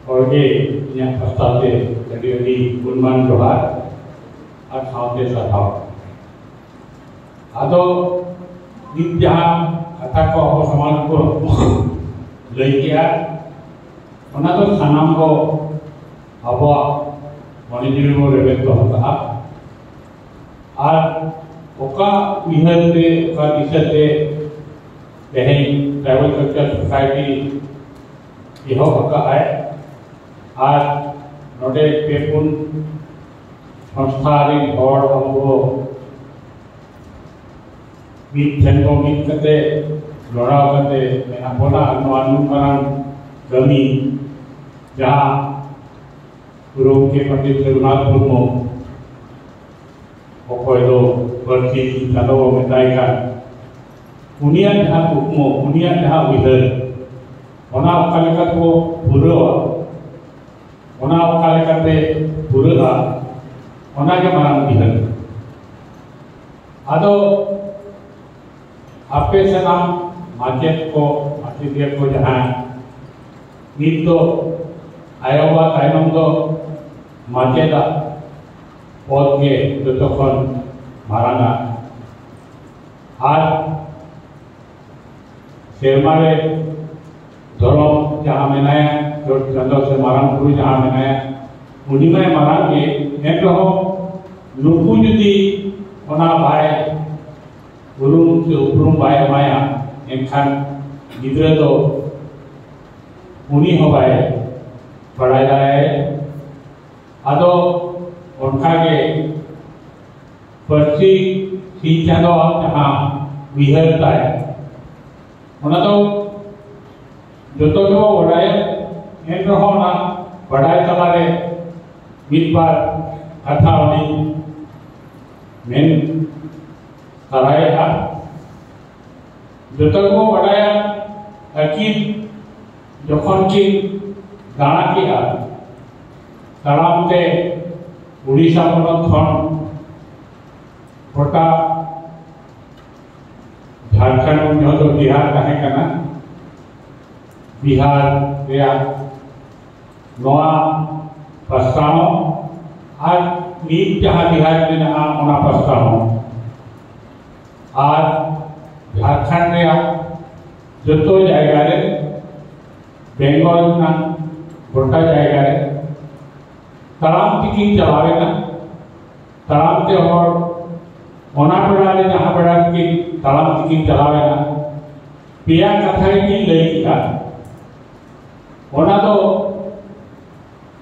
ᱦᱚᱲ ᱜᱮ ᱤᱧᱟᱹᱜ ᱯᱟᱥᱴᱟ ᱛᱮ ᱟᱹᱰᱤ ᱟᱹᱰᱤ ᱜᱩᱱᱢᱟᱱ ᱡᱚᱦᱟᱨ ᱟᱨ ᱥᱟᱶᱛᱮ ᱥᱟᱨᱦᱟᱣ᱾ ᱟᱫᱚ ᱱᱤᱛ ᱡᱟᱦᱟᱸ ᱠᱟᱛᱷᱟ ᱠᱚ ᱟᱵᱚ ᱥᱚᱢᱟᱡᱽ ᱠᱚ ᱞᱟᱹᱭ ᱠᱮᱜᱼᱟ, ᱚᱱᱟ ᱫᱚ ᱥᱟᱱᱟᱢ ᱠᱚ ᱟᱵᱚᱣᱟᱜ ᱢᱚᱱᱮ ᱡᱤᱣᱤ ᱵᱚ ᱨᱮᱵᱮᱫ ᱫᱚᱦᱚ ᱠᱟᱜᱼᱟ᱾ ᱟᱨ ᱚᱠᱟ ᱩᱭᱦᱟᱹᱨ ᱛᱮ, ᱚᱠᱟ ᱫᱤᱥᱟᱹ ᱛᱮ ᱛᱮᱦᱮᱧ Tribal Culture Society ᱮᱦᱚᱵ ᱟᱠᱟᱫᱼᱟᱭ, ᱟᱨ ᱱᱚᱰᱮ ᱯᱮ ᱯᱩᱱ ᱥᱚᱝᱥᱛᱷᱟ ᱨᱮᱱ ᱦᱚᱲ ᱟᱵᱚ ᱢᱤᱫ ᱴᱷᱮᱱ ᱵᱚ ᱢᱤᱫ ᱠᱟᱛᱮ, ᱡᱚᱲᱟᱣ ᱠᱟᱛᱮ ᱢᱮᱱᱟᱜ ᱵᱚᱱᱟ᱾ ᱱᱚᱣᱟ ᱱᱩᱱ ᱢᱟᱨᱟᱝ ᱠᱟᱹᱢᱤ ᱡᱟᱦᱟᱸ ᱜᱩᱨᱩ ᱜᱚᱢᱠᱮ ᱯᱚᱱᱰᱤᱛ ᱨᱚᱜᱷᱩᱱᱟᱛᱷ ᱢᱩᱨᱢᱩ, ᱚᱠᱚᱭ ᱫᱚ ᱯᱟᱹᱨᱥᱤ ᱪᱟᱸᱫᱚ ᱵᱚ ᱢᱮᱛᱟᱭ ᱠᱟᱱ, ᱩᱱᱤᱭᱟᱜ ᱡᱟᱦᱟᱸ ᱠᱩᱠᱢᱩ, ᱩᱱᱤᱭᱟᱜ ᱡᱟᱦᱟᱸ ᱩᱭᱦᱟᱹᱨ, ᱚᱱᱟ ᱚᱠᱟ ᱞᱮᱠᱟ ᱛᱮᱵᱚ ᱯᱩᱨᱟᱹᱣᱟ, ᱚᱱᱟ ᱚᱠᱟ ᱞᱮᱠᱟᱛᱮ ᱯᱩᱨᱟᱹᱜᱼᱟ, ᱚᱱᱟ ᱜᱮ ᱢᱟᱨᱟᱝ ᱩᱭᱦᱟᱹᱨ᱾ ᱟᱫᱚ ᱟᱯᱮ ᱥᱟᱱᱟᱢ ᱢᱟᱪᱮᱫ ᱠᱚ, ᱢᱟᱪᱮᱫᱤᱭᱟᱹ ᱠᱚ ᱡᱟᱦᱟᱸ ᱱᱤᱛ ᱫᱚ ᱟᱭᱳ ᱵᱟᱵᱟ ᱛᱟᱭᱱᱚᱢ ᱫᱚ ᱢᱟᱪᱮᱫᱟᱜ ᱯᱚᱫ ᱜᱮ ᱡᱚᱛᱚ ᱠᱷᱚᱱ ᱢᱟᱨᱟᱝᱟ᱾ ᱟᱨ ᱥᱮᱨᱢᱟ ᱨᱮ ᱫᱷᱚᱨᱚᱢ ᱡᱟᱦᱟᱸ ᱢᱮᱱᱟᱭᱟ, ᱪᱚᱴ ᱪᱟᱸᱫᱚ ᱥᱮ ᱢᱟᱨᱟᱝ ᱵᱩᱨᱩ ᱡᱟᱦᱟᱸ ᱢᱮᱱᱟᱭᱟ, ᱩᱱᱤ ᱢᱟᱭ ᱢᱟᱨᱟᱝ ᱜᱮ᱾ ᱮᱱ ᱨᱮᱦᱚᱸ ᱱᱩᱠᱩ ᱡᱩᱫᱤ ᱚᱱᱟ ᱵᱟᱭ ᱩᱨᱩᱢ ᱥᱮ ᱩᱯᱨᱩᱢ ᱵᱟᱭ ᱮᱢᱟᱭᱟ, ᱮᱱᱠᱷᱟᱱ ᱜᱤᱫᱽᱨᱟᱹ ᱫᱚ ᱩᱱᱤ ᱦᱚᱸ ᱵᱟᱭ ᱵᱟᱲᱟᱭ ᱫᱟᱲᱮᱭᱟᱭᱟ᱾ ᱟᱫᱚ ᱚᱱᱠᱟᱜᱮ ᱯᱟᱹᱨᱥᱤ ᱥᱤᱧ ᱪᱟᱸᱫᱚᱣᱟᱜ ᱡᱟᱦᱟᱸ ᱩᱭᱦᱟᱹᱨ ᱛᱟᱭ, ᱚᱱᱟ ᱫᱚ ᱡᱚᱛᱚ ᱜᱮᱵᱚ ᱵᱟᱰᱟᱭᱟ᱾ ᱮᱱ ᱨᱮᱦᱚᱸ ᱚᱱᱟ ᱵᱟᱰᱟᱭ ᱛᱟᱞᱟᱨᱮ ᱢᱤᱫ ᱵᱟᱨ ᱠᱟᱛᱷᱟ ᱚᱸᱰᱮᱧ ᱢᱮᱱ ᱛᱟᱨᱟᱭᱮᱫᱼᱟ᱾ ᱡᱚᱛᱚ ᱜᱮᱵᱚ ᱵᱟᱰᱟᱭᱟ, ᱟᱹᱠᱤᱱ ᱡᱚᱠᱷᱚᱱ ᱠᱤᱱ ᱫᱟᱬᱟ ᱠᱮᱜᱼᱟ, ᱛᱟᱲᱟᱢ ᱛᱮ ᱩᱲᱤᱥᱥᱟ ᱯᱚᱱᱚᱛ ᱠᱷᱚᱱ ᱜᱚᱴᱟ ᱡᱷᱟᱲᱠᱷᱚᱸᱰ, ᱩᱱ ᱡᱚᱦᱚᱜ ᱫᱚ ᱵᱤᱦᱟᱨ ᱛᱟᱦᱮᱸ ᱠᱟᱱᱟ, ᱵᱤᱦᱟᱨ ᱨᱮᱭᱟᱜ ᱱᱚᱣᱟ ᱯᱟᱥᱴᱟ ᱦᱚᱸ ᱟᱨ ᱱᱤᱛ ᱡᱟᱦᱟᱸ ᱵᱤᱦᱟᱨ ᱢᱮᱱᱟᱜᱼᱟ, ᱚᱱᱟ ᱯᱟᱥᱴᱟ ᱦᱚᱸ ᱟᱨ ᱡᱷᱟᱲᱠᱷᱚᱸᱰ ᱨᱮᱭᱟᱜ ᱡᱚᱛᱚ ᱡᱟᱭᱜᱟ ᱨᱮ, ᱵᱮᱝᱜᱚᱞ ᱨᱮᱱᱟᱜ ᱜᱚᱴᱟ ᱡᱟᱭᱜᱟ ᱨᱮ ᱛᱟᱲᱟᱢ ᱛᱮᱠᱤᱱ ᱪᱟᱞᱟᱣᱮᱱᱟ᱾ ᱛᱟᱲᱟᱢ ᱛᱮ ᱦᱚᱲ ᱚᱱᱟ ᱵᱮᱲᱟ ᱨᱮ ᱡᱟᱦᱟᱸ ᱵᱮᱲᱟ ᱨᱮᱠᱤᱱ ᱛᱟᱲᱟᱢ ᱛᱮᱠᱤᱱ ᱪᱟᱞᱟᱣᱮᱱᱟ, ᱯᱮᱭᱟ ᱠᱟᱛᱷᱟ ᱜᱮᱠᱤᱱ ᱞᱟᱹᱭ ᱠᱮᱫᱟ᱾ ᱚᱱᱟ ᱫᱚ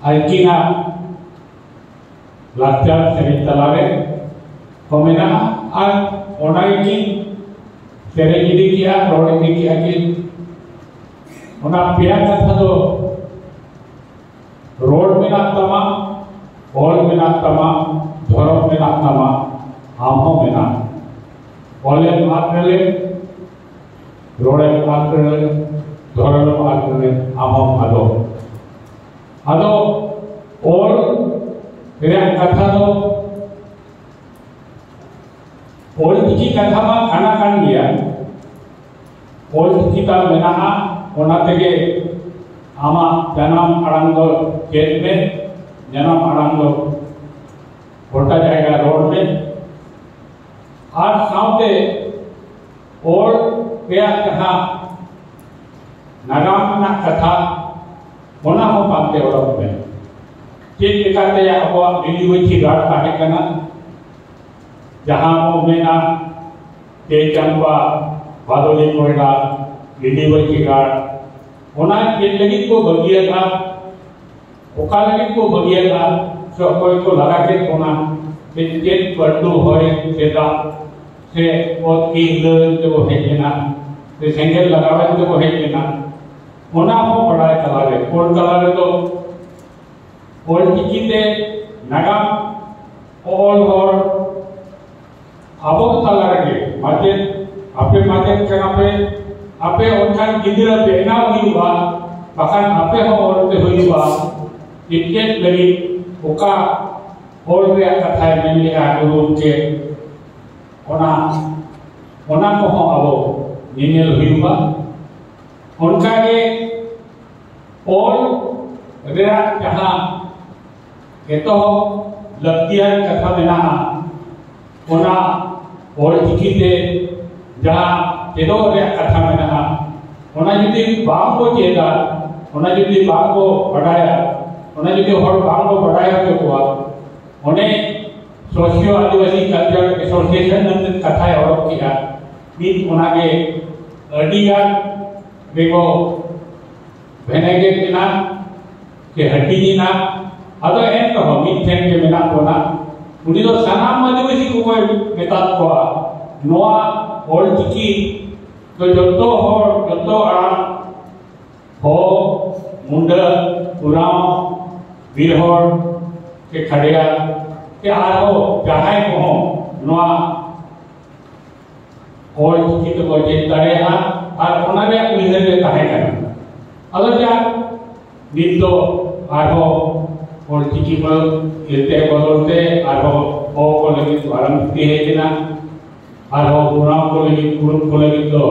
ᱟᱹᱠᱤᱱᱟᱜ ᱞᱟᱠᱪᱟᱨ ᱥᱮᱨᱮᱧ ᱛᱟᱞᱟᱨᱮ ᱠᱚ ᱢᱮᱱᱟᱜᱼᱟ᱾ ᱟᱨ ᱚᱱᱟ ᱜᱮᱠᱤᱱ ᱥᱮᱨᱮᱧ ᱤᱫᱤ ᱠᱮᱜᱼᱟ, ᱨᱚᱲ ᱤᱫᱤ ᱠᱮᱜᱼᱟ ᱠᱤᱱ᱾ ᱚᱱᱟ ᱯᱮᱭᱟ ᱠᱟᱛᱷᱟ ᱫᱚ, ᱨᱚᱲ ᱢᱮᱱᱟᱜ ᱛᱟᱢᱟ, ᱚᱞ ᱢᱮᱱᱟᱜ ᱛᱟᱢᱟ, ᱫᱷᱚᱨᱚᱢ ᱢᱮᱱᱟᱜ ᱛᱟᱢᱟ, ᱟᱢ ᱦᱚᱸ ᱢᱮᱱᱟᱢ᱾ ᱚᱞᱮᱢ ᱟᱫ ᱞᱮᱨᱮ, ᱨᱚᱲᱮᱢ ᱟᱫ ᱞᱮᱨᱮ, ᱫᱷᱚᱨᱚᱢᱮᱢ ᱟᱫ ᱞᱮᱨᱮ, ᱟᱢ ᱦᱚᱸᱢ ᱟᱫᱚᱜ᱾ ᱟᱫᱚ ᱚᱞ ᱨᱮᱭᱟᱜ ᱠᱟᱛᱷᱟ ᱫᱚ, ᱚᱞ ᱪᱤᱠᱤ ᱠᱟᱛᱷᱟ ᱢᱟ ᱠᱟᱱᱟ ᱠᱟᱱ ᱜᱮᱭᱟ, ᱚᱞ ᱪᱤᱠᱤ ᱛᱟᱢ ᱢᱮᱱᱟᱜᱼᱟ, ᱚᱱᱟ ᱛᱮᱜᱮ ᱟᱢᱟᱜ ᱡᱟᱱᱟᱢ ᱟᱲᱟᱝ ᱫᱚ ᱪᱮᱫ ᱢᱮ, ᱡᱟᱱᱟᱢ ᱟᱲᱟᱝ ᱫᱚ ᱜᱚᱴᱟ ᱡᱟᱭᱜᱟ ᱨᱚᱲ ᱢᱮ᱾ ᱟᱨ ᱥᱟᱶᱛᱮ ᱚᱞ ᱨᱮᱭᱟᱜ ᱡᱟᱦᱟᱸ ᱱᱟᱜᱟᱢ ᱞᱮᱠᱟᱛᱮ ᱟᱵᱚᱣᱟᱜ ᱞᱤᱞᱤᱵᱟᱹᱪᱷᱤ ᱜᱟᱲ ᱛᱟᱦᱮᱸ ᱠᱟᱱᱟ, ᱡᱟᱦᱟᱸ ᱵᱚ ᱢᱮᱱᱟ ᱛᱮᱡᱟᱢᱵᱟ, ᱵᱟᱫᱚᱞᱤ ᱠᱚᱭᱞᱟ, ᱞᱤᱞᱤᱵᱟᱹᱪᱷᱤ ᱜᱟᱲ, ᱚᱱᱟ ᱪᱮᱫ ᱞᱟᱹᱜᱤᱫ ᱠᱚ ᱵᱟᱹᱜᱤᱭᱟᱫᱟ, ᱚᱠᱟ ᱞᱟᱹᱜᱤᱫ ᱠᱚ ᱵᱟᱹᱜᱤᱭᱟᱫᱟ, ᱥᱮ ᱚᱠᱚᱭ ᱠᱚ ᱞᱟᱜᱟ ᱠᱮᱫ ᱵᱚᱱᱟ, ᱥᱮ ᱪᱮᱫ ᱯᱟᱹᱰᱩ ᱦᱚᱭ ᱥᱮ ᱫᱟᱜ ᱥᱮ ᱚᱛ ᱠᱤ ᱦᱤᱞᱟᱹᱣ ᱛᱮᱵᱚ ᱦᱮᱡ ᱞᱮᱱᱟ, ᱥᱮ ᱥᱮᱸᱜᱮᱞ ᱞᱟᱜᱟᱣᱮᱱ ᱛᱮᱵᱚ ᱦᱮᱡ ᱞᱮᱱᱟ, ᱚᱱᱟ ᱦᱚᱸ ᱵᱟᱲᱟᱭ ᱛᱟᱞᱟᱨᱮ, ᱚᱞ ᱛᱟᱞᱟ ᱨᱮᱫᱚ ᱚᱞᱪᱤᱠᱤ ᱛᱮ ᱱᱟᱜᱟᱢ ᱚᱞ ᱦᱚᱲ ᱟᱵᱚ ᱛᱟᱞᱟ ᱨᱮᱜᱮ ᱢᱟᱪᱮᱫ, ᱟᱯᱮ ᱢᱟᱪᱮᱫ ᱠᱟᱱᱟ ᱯᱮ, ᱟᱯᱮ ᱚᱱᱠᱟᱱ ᱜᱤᱫᱽᱨᱟᱹ ᱵᱮᱱᱟᱣ ᱦᱩᱭᱩᱜᱼᱟ, ᱵᱟᱠᱷᱟᱱ ᱟᱯᱮ ᱦᱚᱸ ᱚᱞᱛᱮ ᱦᱩᱭᱩᱜᱼᱟ᱾ ᱪᱮᱫ ᱞᱟᱹᱜᱤᱫ ᱚᱠᱟ ᱚᱞ ᱨᱮᱭᱟᱜ ᱠᱟᱛᱷᱟᱭ ᱢᱮᱱ ᱞᱮᱜᱼᱟ ᱜᱩᱨᱩ ᱜᱚᱢᱠᱮ, ᱚᱱᱟ, ᱚᱱᱟ ᱠᱚᱦᱚᱸ ᱟᱵᱚ ᱧᱮᱧᱮᱞ ᱦᱩᱭᱩᱜᱼᱟ᱾ ᱚᱱᱠᱟᱜᱮ ᱚᱞ ᱨᱮᱭᱟᱜ ᱡᱟᱦᱟᱸ ᱮᱛᱚᱦᱚᱵ ᱞᱟᱹᱠᱛᱤᱭᱟᱱ ᱠᱟᱛᱷᱟ ᱢᱮᱱᱟᱜᱼᱟ, ᱚᱱᱟ ᱚᱞ ᱪᱤᱠᱤ ᱛᱮ ᱡᱟᱦᱟᱸ ᱪᱮᱫᱚᱜ ᱨᱮᱭᱟᱜ ᱠᱟᱛᱷᱟ ᱢᱮᱱᱟᱜᱼᱟ, ᱚᱱᱟ ᱡᱩᱫᱤ ᱵᱟᱝ ᱠᱚ ᱪᱮᱫᱟ, ᱚᱱᱟ ᱡᱩᱫᱤ ᱵᱟᱝ ᱠᱚ ᱵᱟᱰᱟᱭᱟ, ᱚᱱᱟ ᱡᱩᱫᱤ ᱦᱚᱲ ᱵᱟᱝ ᱠᱚ ᱵᱟᱰᱟᱭ ᱦᱚᱪᱚ ᱠᱚᱣᱟ, ᱚᱱᱮ ᱥᱳᱥᱤᱭᱳ ᱟᱹᱫᱤᱵᱟᱹᱥᱤ ᱠᱟᱞᱪᱟᱨ ᱮᱥᱳᱥᱤᱭᱮᱥᱚᱱ ᱢᱮᱱᱛᱮ ᱠᱟᱛᱷᱟᱭ ᱚᱰᱚᱠ ᱠᱮᱫᱟ, ᱢᱤᱫ ᱚᱱᱟᱜᱮ ᱟᱹᱰᱤᱜᱟᱱ ᱨᱮᱠᱚ ᱵᱷᱮᱱᱮᱜᱮᱫ ᱮᱱᱟ ᱥᱮ ᱦᱟᱹᱴᱤᱧ ᱮᱱᱟ᱾ ᱟᱫᱚ ᱮᱱ ᱨᱮᱦᱚᱸ ᱢᱤᱫ ᱴᱷᱮᱱ ᱜᱮ ᱢᱮᱱᱟᱜ ᱵᱚᱱᱟ᱾ ᱩᱱᱤ ᱫᱚ ᱥᱟᱱᱟᱢ ᱟᱹᱫᱤᱵᱟᱹᱥᱤ ᱠᱚ ᱠᱚᱭ ᱢᱮᱛᱟᱫ ᱠᱚᱣᱟ, ᱱᱚᱣᱟ ᱚᱞ ᱪᱤᱠᱤ ᱫᱚ ᱡᱚᱛᱚ ᱦᱚᱲ, ᱡᱚᱛᱚ ᱟᱲᱟᱝ, ᱦᱳ, ᱢᱩᱱᱰᱟᱹ, ᱩᱨᱟᱸᱣ, ᱵᱤᱨ ᱦᱚᱲ, ᱥᱮ ᱠᱷᱟᱰᱭᱟ, ᱥᱮ ᱟᱨᱦᱚᱸ ᱡᱟᱦᱟᱸᱭ ᱠᱚᱦᱚᱸ ᱱᱚᱣᱟ ᱚᱞ ᱪᱤᱠᱤ ᱛᱮᱠᱚ ᱪᱮᱫ ᱫᱟᱲᱮᱭᱟᱜᱼᱟ, ᱟᱨ ᱚᱱᱟ ᱨᱮᱭᱟᱜ ᱩᱭᱦᱟᱹᱨ ᱨᱮ ᱛᱟᱦᱮᱸ ᱠᱟᱱᱟ᱾ ᱟᱫᱚ ᱡᱟᱠ, ᱱᱤᱛ ᱫᱚ ᱟᱨᱦᱚᱸ ᱚᱞ ᱪᱤᱠᱤ ᱵᱚᱫᱚᱞ ᱛᱮ ᱟᱨᱦᱚᱸ ᱦᱳ ᱠᱚ ᱞᱟᱹᱜᱤᱫ ᱫᱚ ᱟᱨᱟᱢ ᱪᱤᱠᱤ ᱦᱮᱡ ᱮᱱᱟ, ᱟᱨᱦᱚᱸ ᱩᱨᱟᱸᱣ ᱠᱚ ᱞᱟᱹᱜᱤᱫ, ᱠᱩᱲᱩᱵ ᱠᱚ ᱞᱟᱹᱜᱤᱫ ᱫᱚ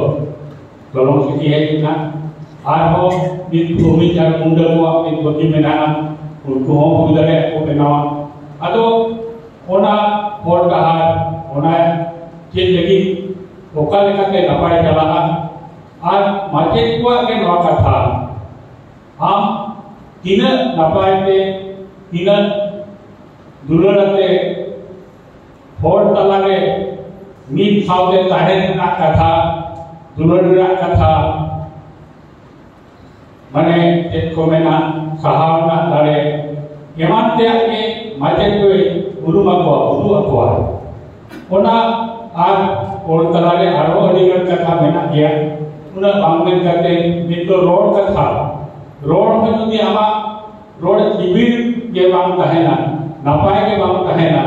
ᱪᱚᱞᱚᱱ ᱪᱤᱠᱤ ᱦᱮᱡ ᱮᱱᱟ, ᱟᱨᱦᱚᱸ ᱱᱤᱛ ᱵᱷᱩᱢᱤᱡ ᱟᱨ ᱢᱩᱱᱰᱟᱹ ᱠᱚᱣᱟᱜ ᱢᱤᱫ ᱵᱟᱹᱠᱤ ᱢᱮᱱᱟᱜᱼᱟ, ᱩᱱᱠᱩ ᱦᱚᱸ ᱦᱩᱭ ᱫᱟᱲᱮᱭᱟᱜ ᱠᱚ ᱵᱮᱱᱟᱣᱟ᱾ ᱟᱫᱚ ᱚᱱᱟ ᱦᱚᱨ ᱰᱟᱦᱟᱨ, ᱚᱱᱟ ᱪᱮᱫ ᱞᱟᱹᱜᱤᱫ, ᱚᱠᱟ ᱞᱮᱠᱟᱛᱮ ᱱᱟᱯᱟᱭ ᱪᱟᱞᱟᱜᱼᱟ, ᱟᱨ ᱢᱟᱪᱮᱫ ᱠᱚᱣᱟᱜ ᱜᱮ ᱱᱚᱣᱟ ᱠᱟᱛᱷᱟ, ᱟᱢ ᱛᱤᱱᱟᱹᱜ ᱱᱟᱯᱟᱭ ᱛᱮ ᱛᱤᱱᱟᱹᱜ ᱫᱩᱞᱟᱹᱲ ᱟᱛᱮ ᱦᱚᱲ ᱛᱟᱞᱟᱨᱮ ᱢᱤᱫ ᱥᱟᱶᱛᱮ ᱛᱟᱦᱮᱱ ᱨᱮᱱᱟᱜ ᱠᱟᱛᱷᱟ, ᱫᱩᱞᱟᱹᱲ ᱨᱮᱱᱟᱜ ᱠᱟᱛᱷᱟ, ᱢᱟᱱᱮ ᱪᱮᱫ ᱠᱚ ᱢᱮᱱᱟ, ᱥᱟᱦᱟᱣ ᱨᱮᱱᱟᱜ ᱫᱟᱲᱮ, ᱮᱢᱟᱱ ᱛᱮᱭᱟᱜ ᱜᱮ ᱢᱟᱪᱮᱫ ᱫᱚᱭ ᱩᱨᱩᱢ ᱟᱠᱚᱣᱟ, ᱩᱫᱩᱜ ᱟᱠᱚᱣᱟ᱾ ᱚᱱᱟ ᱟᱨ ᱚᱞ ᱛᱟᱞᱟᱨᱮ ᱟᱨᱦᱚᱸ ᱟᱹᱰᱤ ᱜᱟᱱ ᱠᱟᱛᱷᱟ ᱢᱮᱱᱟᱜ ᱜᱮᱭᱟ᱾ ᱩᱱᱟᱹᱜ ᱵᱟᱝ ᱢᱮᱱ ᱠᱟᱛᱮ ᱱᱤᱛ ᱫᱚ ᱨᱚᱲ ᱠᱟᱛᱷᱟ, ᱨᱚᱲ ᱦᱚᱸ ᱡᱩᱫᱤ ᱟᱢᱟᱜ ᱨᱚᱲ ᱥᱤᱵᱤᱞ ᱜᱮ ᱵᱟᱝ ᱛᱟᱦᱮᱱᱟ, ᱱᱟᱯᱟᱭ ᱜᱮ ᱵᱟᱝ ᱛᱟᱦᱮᱱᱟ,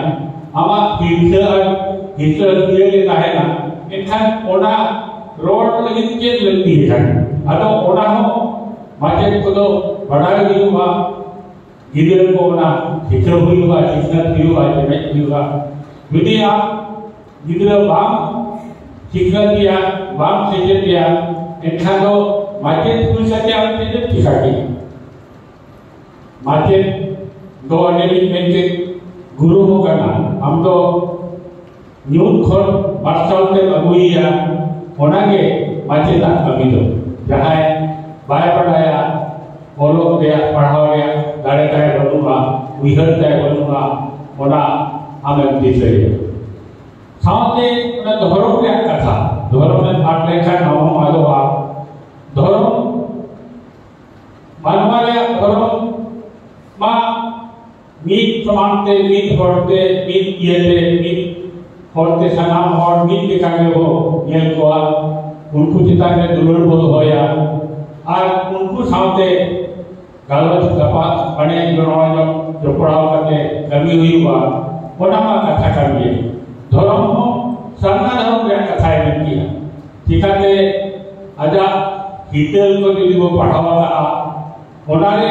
ᱟᱢᱟᱜ ᱦᱤᱨᱠᱟᱹ ᱟᱨ ᱦᱤᱥᱟᱹ ᱥᱩᱭᱟᱹ ᱜᱮ ᱛᱟᱦᱮᱱᱟ, ᱮᱱᱠᱷᱟᱱ ᱚᱱᱟ ᱨᱚᱲ ᱞᱟᱹᱜᱤᱫ ᱪᱮᱫ ᱞᱟᱹᱠᱛᱤ ᱠᱟᱱᱟ? ᱟᱫᱚ ᱚᱱᱟ ᱦᱚᱸ ᱢᱟᱪᱮᱫ ᱠᱚᱫᱚ ᱵᱟᱰᱟᱭ ᱦᱩᱭᱩᱜᱼᱟ, ᱜᱤᱫᱽᱨᱟᱹ ᱠᱚ ᱚᱱᱟ ᱥᱤᱠᱷᱟᱹᱣ ᱦᱩᱭᱩᱜᱼᱟ, ᱥᱤᱠᱷᱱᱟᱹᱛ ᱦᱩᱭᱩᱜᱼᱟ, ᱪᱮᱢᱮᱫ ᱦᱩᱭᱩᱜᱼᱟ᱾ ᱡᱩᱫᱤ ᱟᱢ ᱜᱤᱫᱽᱨᱟᱹ ᱵᱟᱢ ᱥᱤᱠᱷᱱᱟᱹᱛ ᱮᱭᱟ, ᱵᱟᱢ ᱥᱮᱪᱮᱫ ᱮᱭᱟ, ᱮᱱᱠᱷᱟᱱ ᱫᱚ ᱢᱟᱪᱮᱫ ᱦᱩᱭ ᱠᱟᱛᱮ ᱟᱢ ᱪᱮᱫ ᱮᱢ ᱪᱤᱠᱟ ᱠᱮᱭᱟ? ᱢᱟᱪᱮᱫ ᱫᱚ ᱚᱱᱮ ᱞᱤᱧ ᱢᱮᱱ ᱠᱮᱫ, ᱜᱩᱨᱩ ᱦᱚᱸ ᱠᱟᱱᱟ᱾ ᱟᱢ ᱫᱚ ᱧᱩᱛ ᱠᱷᱚᱱ ᱢᱟᱨᱥᱟᱞ ᱛᱮᱢ ᱟᱹᱜᱩᱭᱮᱭᱟ, ᱚᱱᱟᱜᱮ ᱢᱟᱪᱮᱫᱟᱜ ᱠᱟᱹᱢᱤ ᱫᱚ᱾ ᱡᱟᱦᱟᱸᱭ ᱵᱟᱭ ᱵᱟᱰᱟᱭᱟ, ᱚᱞᱚᱜ ᱨᱮᱭᱟᱜ, ᱯᱟᱲᱦᱟᱣ ᱨᱮᱭᱟᱜ ᱫᱟᱲᱮ ᱛᱟᱭ ᱵᱟᱹᱱᱩᱜᱼᱟ, ᱩᱭᱦᱟᱹᱨ ᱛᱟᱭ ᱵᱟᱹᱱᱩᱜᱼᱟ, ᱚᱱᱟ ᱟᱢᱮᱢ ᱫᱤᱥᱟᱹᱭᱟ᱾ ᱥᱟᱶᱛᱮ ᱚᱱᱟ ᱫᱷᱚᱨᱚᱢ ᱨᱮᱭᱟᱜ ᱠᱟᱛᱷᱟ, ᱫᱷᱚᱨᱚᱢ ᱮᱢ ᱟᱫ ᱞᱮᱱᱠᱷᱟᱱ ᱟᱢ ᱦᱚᱸᱢ ᱟᱫᱚᱜᱼᱟ᱾ ᱫᱷᱚᱨᱚᱢ, ᱢᱟᱱᱣᱟ ᱨᱮᱭᱟᱜ ᱫᱷᱚᱨᱚᱢ ᱢᱟ ᱢᱤᱫ ᱥᱚᱢᱟᱱ ᱛᱮ, ᱢᱤᱫ ᱦᱚᱲ ᱛᱮ, ᱢᱤᱫ ᱤᱭᱟᱹ ᱛᱮ, ᱢᱤᱫ ᱦᱚᱲ ᱛᱮ ᱥᱟᱱᱟᱢ ᱦᱚᱲ ᱢᱤᱫ ᱞᱮᱠᱟ ᱜᱮᱵᱚ ᱧᱮᱞ ᱠᱚᱣᱟ, ᱩᱱᱠᱩ ᱪᱮᱛᱟᱱ ᱨᱮ ᱫᱩᱞᱟᱹᱲ ᱵᱚ ᱫᱚᱦᱚᱭᱟ ᱟᱨ ᱩᱱᱠᱩ ᱥᱟᱶᱛᱮ ᱜᱟᱞᱚᱪ ᱜᱟᱯᱟᱞ ᱢᱟᱨᱟᱣ ᱡᱚᱱᱚᱲ ᱡᱚᱯᱲᱟᱣ ᱠᱟᱛᱮ ᱠᱟᱹᱢᱤ ᱦᱩᱭᱩᱜᱼᱟ, ᱚᱱᱟ ᱢᱟ ᱠᱟᱛᱷᱟ ᱠᱟᱱ ᱜᱮ᱾ ᱫᱷᱚᱨᱚᱢ ᱦᱚᱸ ᱥᱟᱨᱱᱟ ᱫᱷᱚᱨᱚᱢ ᱨᱮᱭᱟᱜ ᱠᱟᱛᱷᱟᱭ ᱢᱮᱱ ᱜᱮᱭᱟ᱾ ᱪᱤᱠᱟᱹᱛᱮ ᱟᱡᱟᱜ ᱦᱤᱛᱟᱹᱞ ᱠᱚ ᱡᱩᱫᱤ ᱵᱚ ᱯᱟᱲᱦᱟᱣ ᱠᱟᱜᱼᱟ, ᱚᱱᱟᱨᱮ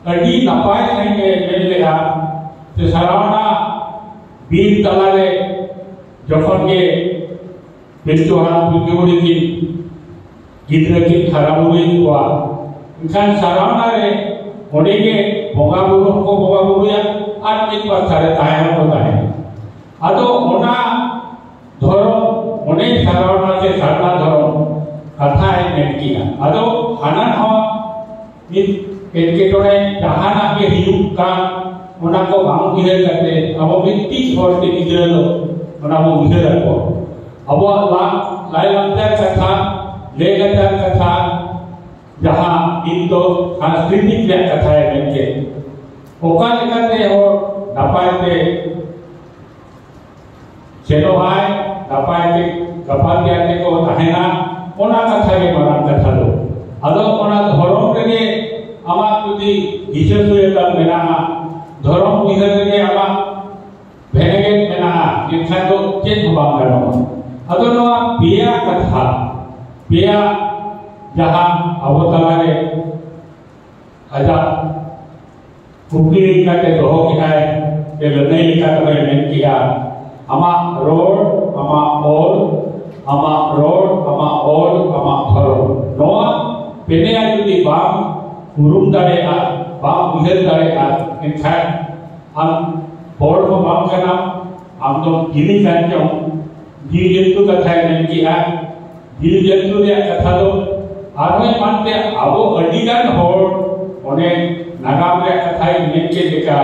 ᱟᱹᱰᱤ ᱱᱟᱯᱟᱭ ᱥᱟᱺᱦᱤᱡ ᱮ ᱢᱮᱱ ᱞᱮᱫᱼᱟ ᱥᱮ ᱥᱟᱨᱟᱣᱱᱟ ᱵᱤᱨ ᱛᱟᱞᱟᱨᱮ ᱡᱚᱠᱷᱚᱱ ᱜᱮ ᱯᱤᱞᱪᱩ ᱦᱟᱲᱟᱢ ᱯᱤᱞᱪᱩ ᱵᱩᱲᱦᱤ ᱠᱤᱱ ᱜᱤᱫᱽᱨᱟᱹ ᱠᱤᱱ ᱦᱟᱨᱟ ᱵᱩᱨᱩᱭᱮᱫ ᱠᱚᱣᱟ, ᱮᱱᱠᱷᱟᱱ ᱥᱟᱨᱟᱣᱱᱟ ᱨᱮ ᱚᱸᱰᱮ ᱜᱮ ᱵᱚᱸᱜᱟ ᱵᱩᱨᱩ ᱦᱚᱸᱠᱚ ᱵᱚᱸᱜᱟ ᱵᱩᱨᱩᱭᱟ ᱟᱨ ᱢᱤᱫ ᱯᱟᱥᱴᱟ ᱨᱮ ᱛᱟᱦᱮᱸ ᱦᱚᱸᱠᱚ ᱛᱟᱦᱮᱸᱱᱟ᱾ ᱟᱫᱚ ᱚᱱᱟ ᱫᱷᱚᱨᱚᱢ, ᱚᱸᱰᱮ ᱥᱟᱨᱟᱣᱱᱟ ᱥᱮ ᱥᱟᱨᱱᱟ ᱫᱷᱚᱨᱚᱢ ᱠᱟᱛᱷᱟᱭ ᱢᱮᱱ ᱠᱮᱫᱟ᱾ ᱟᱫᱚ ᱦᱟᱱᱟ ᱱᱟᱣᱟ ᱢᱤᱫ ᱮᱴᱠᱮᱴᱚᱬᱮ ᱡᱟᱦᱟᱱᱟᱜ ᱜᱮ ᱦᱩᱭᱩᱜ, ᱠᱟᱱ, ᱚᱱᱟ ᱠᱚ ᱵᱟᱝ ᱩᱭᱦᱟᱹᱨ ᱠᱟᱛᱮ ᱟᱵᱚ ᱢᱤᱫᱴᱤᱡ ᱦᱚᱲ ᱛᱮ ᱜᱤᱫᱽᱨᱟᱹ ᱫᱚ ᱚᱱᱟ ᱵᱚ ᱩᱭᱦᱟᱹᱨ ᱟᱠᱚ᱾ ᱟᱵᱚᱣᱟᱜ ᱞᱟ-, ᱞᱟᱭᱼᱞᱟᱠᱪᱟᱨ ᱠᱟᱛᱷᱟ, ᱞᱟᱭᱼᱞᱟᱠᱪᱟᱨ ᱠᱟᱛᱷᱟ, ᱡᱟᱦᱟᱸ ᱱᱤᱛ ᱫᱚ ᱥᱟᱝᱥᱠᱨᱤᱛᱤᱠ ᱨᱮᱭᱟᱜ ᱠᱟᱛᱷᱟᱭ ᱢᱮᱱ ᱠᱮᱫ, ᱚᱠᱟ ᱞᱮᱠᱟᱛᱮ ᱦᱚᱲ ᱱᱟᱯᱟᱭ ᱛᱮ ᱪᱮᱫᱚᱜ ᱟᱭ, ᱱᱟᱯᱟᱭ ᱛᱮ ᱜᱟᱯᱟᱞ ᱛᱮᱭᱟᱨ ᱛᱮᱠᱚ ᱛᱟᱦᱮᱱᱟ, ᱚᱱᱟ ᱠᱟᱛᱷᱟ ᱜᱮ ᱢᱟᱨᱟᱝ ᱠᱟᱛᱷᱟ ᱫᱚ᱾ ᱟᱫᱚ ᱚᱱᱟ ᱫᱷᱚᱨᱚᱢ ᱨᱮᱜᱮ ᱟᱢᱟᱜ ᱡᱩᱫᱤ ᱦᱤᱥᱟᱹ ᱥᱩᱭᱟᱹᱛᱟᱢ ᱢᱮᱱᱟᱜᱼᱟ, ᱫᱷᱚᱨᱚᱢ ᱩᱭᱦᱟᱹᱨ ᱨᱮᱜᱮ ᱟᱢᱟᱜ ᱵᱷᱮᱱᱮᱜᱮᱫ ᱢᱮᱱᱟᱜᱼᱟ, ᱮᱱᱠᱷᱟᱱ ᱫᱚ ᱪᱮᱫ ᱦᱚᱸ ᱵᱟᱝ ᱜᱟᱱᱚᱜᱼᱟ᱾ ᱟᱫᱚ ᱱᱚᱣᱟ ᱯᱮᱭᱟ ᱠᱟᱛᱷᱟ, ᱯᱮᱭᱟ ᱡᱟᱦᱟᱸ ᱟᱵᱚ ᱛᱟᱞᱟᱨᱮ ᱟᱡᱟᱜ ᱠᱩᱠᱞᱤ ᱞᱮᱠᱟᱛᱮ ᱫᱚᱦᱚ ᱠᱮᱫᱟᱭ, ᱥᱮ ᱞᱟᱹᱱᱟᱹᱭ ᱞᱮᱠᱟᱛᱮ ᱢᱮᱱ ᱠᱮᱫᱟ, ᱟᱢᱟᱜ ᱨᱚᱲ, ᱟᱢᱟᱜ ᱚᱞ, ᱟᱢᱟᱜ ᱨᱚᱲ, ᱟᱢᱟᱜ ᱚᱞ, ᱟᱢᱟᱜ ᱫᱷᱚᱨᱚᱢ᱾ ᱱᱚᱣᱟ ᱯᱮᱱᱮᱭᱟ ᱡᱩᱫᱤ ᱵᱟᱢ ᱩᱨᱩᱢ ᱫᱟᱲᱮᱭᱟᱜᱼᱟ, ᱵᱟᱢ ᱩᱭᱦᱟᱹᱨ ᱫᱟᱲᱮᱭᱟᱜᱼᱟ, ᱮᱱᱠᱷᱟᱱ ᱟᱢ ᱦᱚᱲ ᱦᱚᱸ ᱵᱟᱝ ᱠᱟᱱᱟᱢ, ᱟᱢ ᱫᱚ ᱡᱤᱞᱤ ᱠᱟᱱ ᱪᱚᱝ, ᱡᱤᱣᱤ ᱡᱚᱱᱛᱩ ᱠᱟᱛᱷᱟᱭ ᱢᱮᱱ ᱠᱮᱫᱼᱟ᱾ ᱡᱤᱣᱤ ᱡᱚᱱᱛᱩ ᱨᱮᱭᱟᱜ ᱠᱟᱛᱷᱟ ᱫᱚ ᱟᱨᱦᱚᱸ ᱮᱢᱟᱱ ᱛᱮ ᱟᱵᱚ ᱟᱹᱰᱤ ᱜᱟᱱ ᱦᱚᱲ, ᱚᱱᱮ ᱱᱟᱜᱟᱢ ᱨᱮᱭᱟᱜ ᱠᱟᱛᱷᱟᱭ ᱢᱮᱱ ᱠᱮᱫ ᱞᱮᱠᱟ,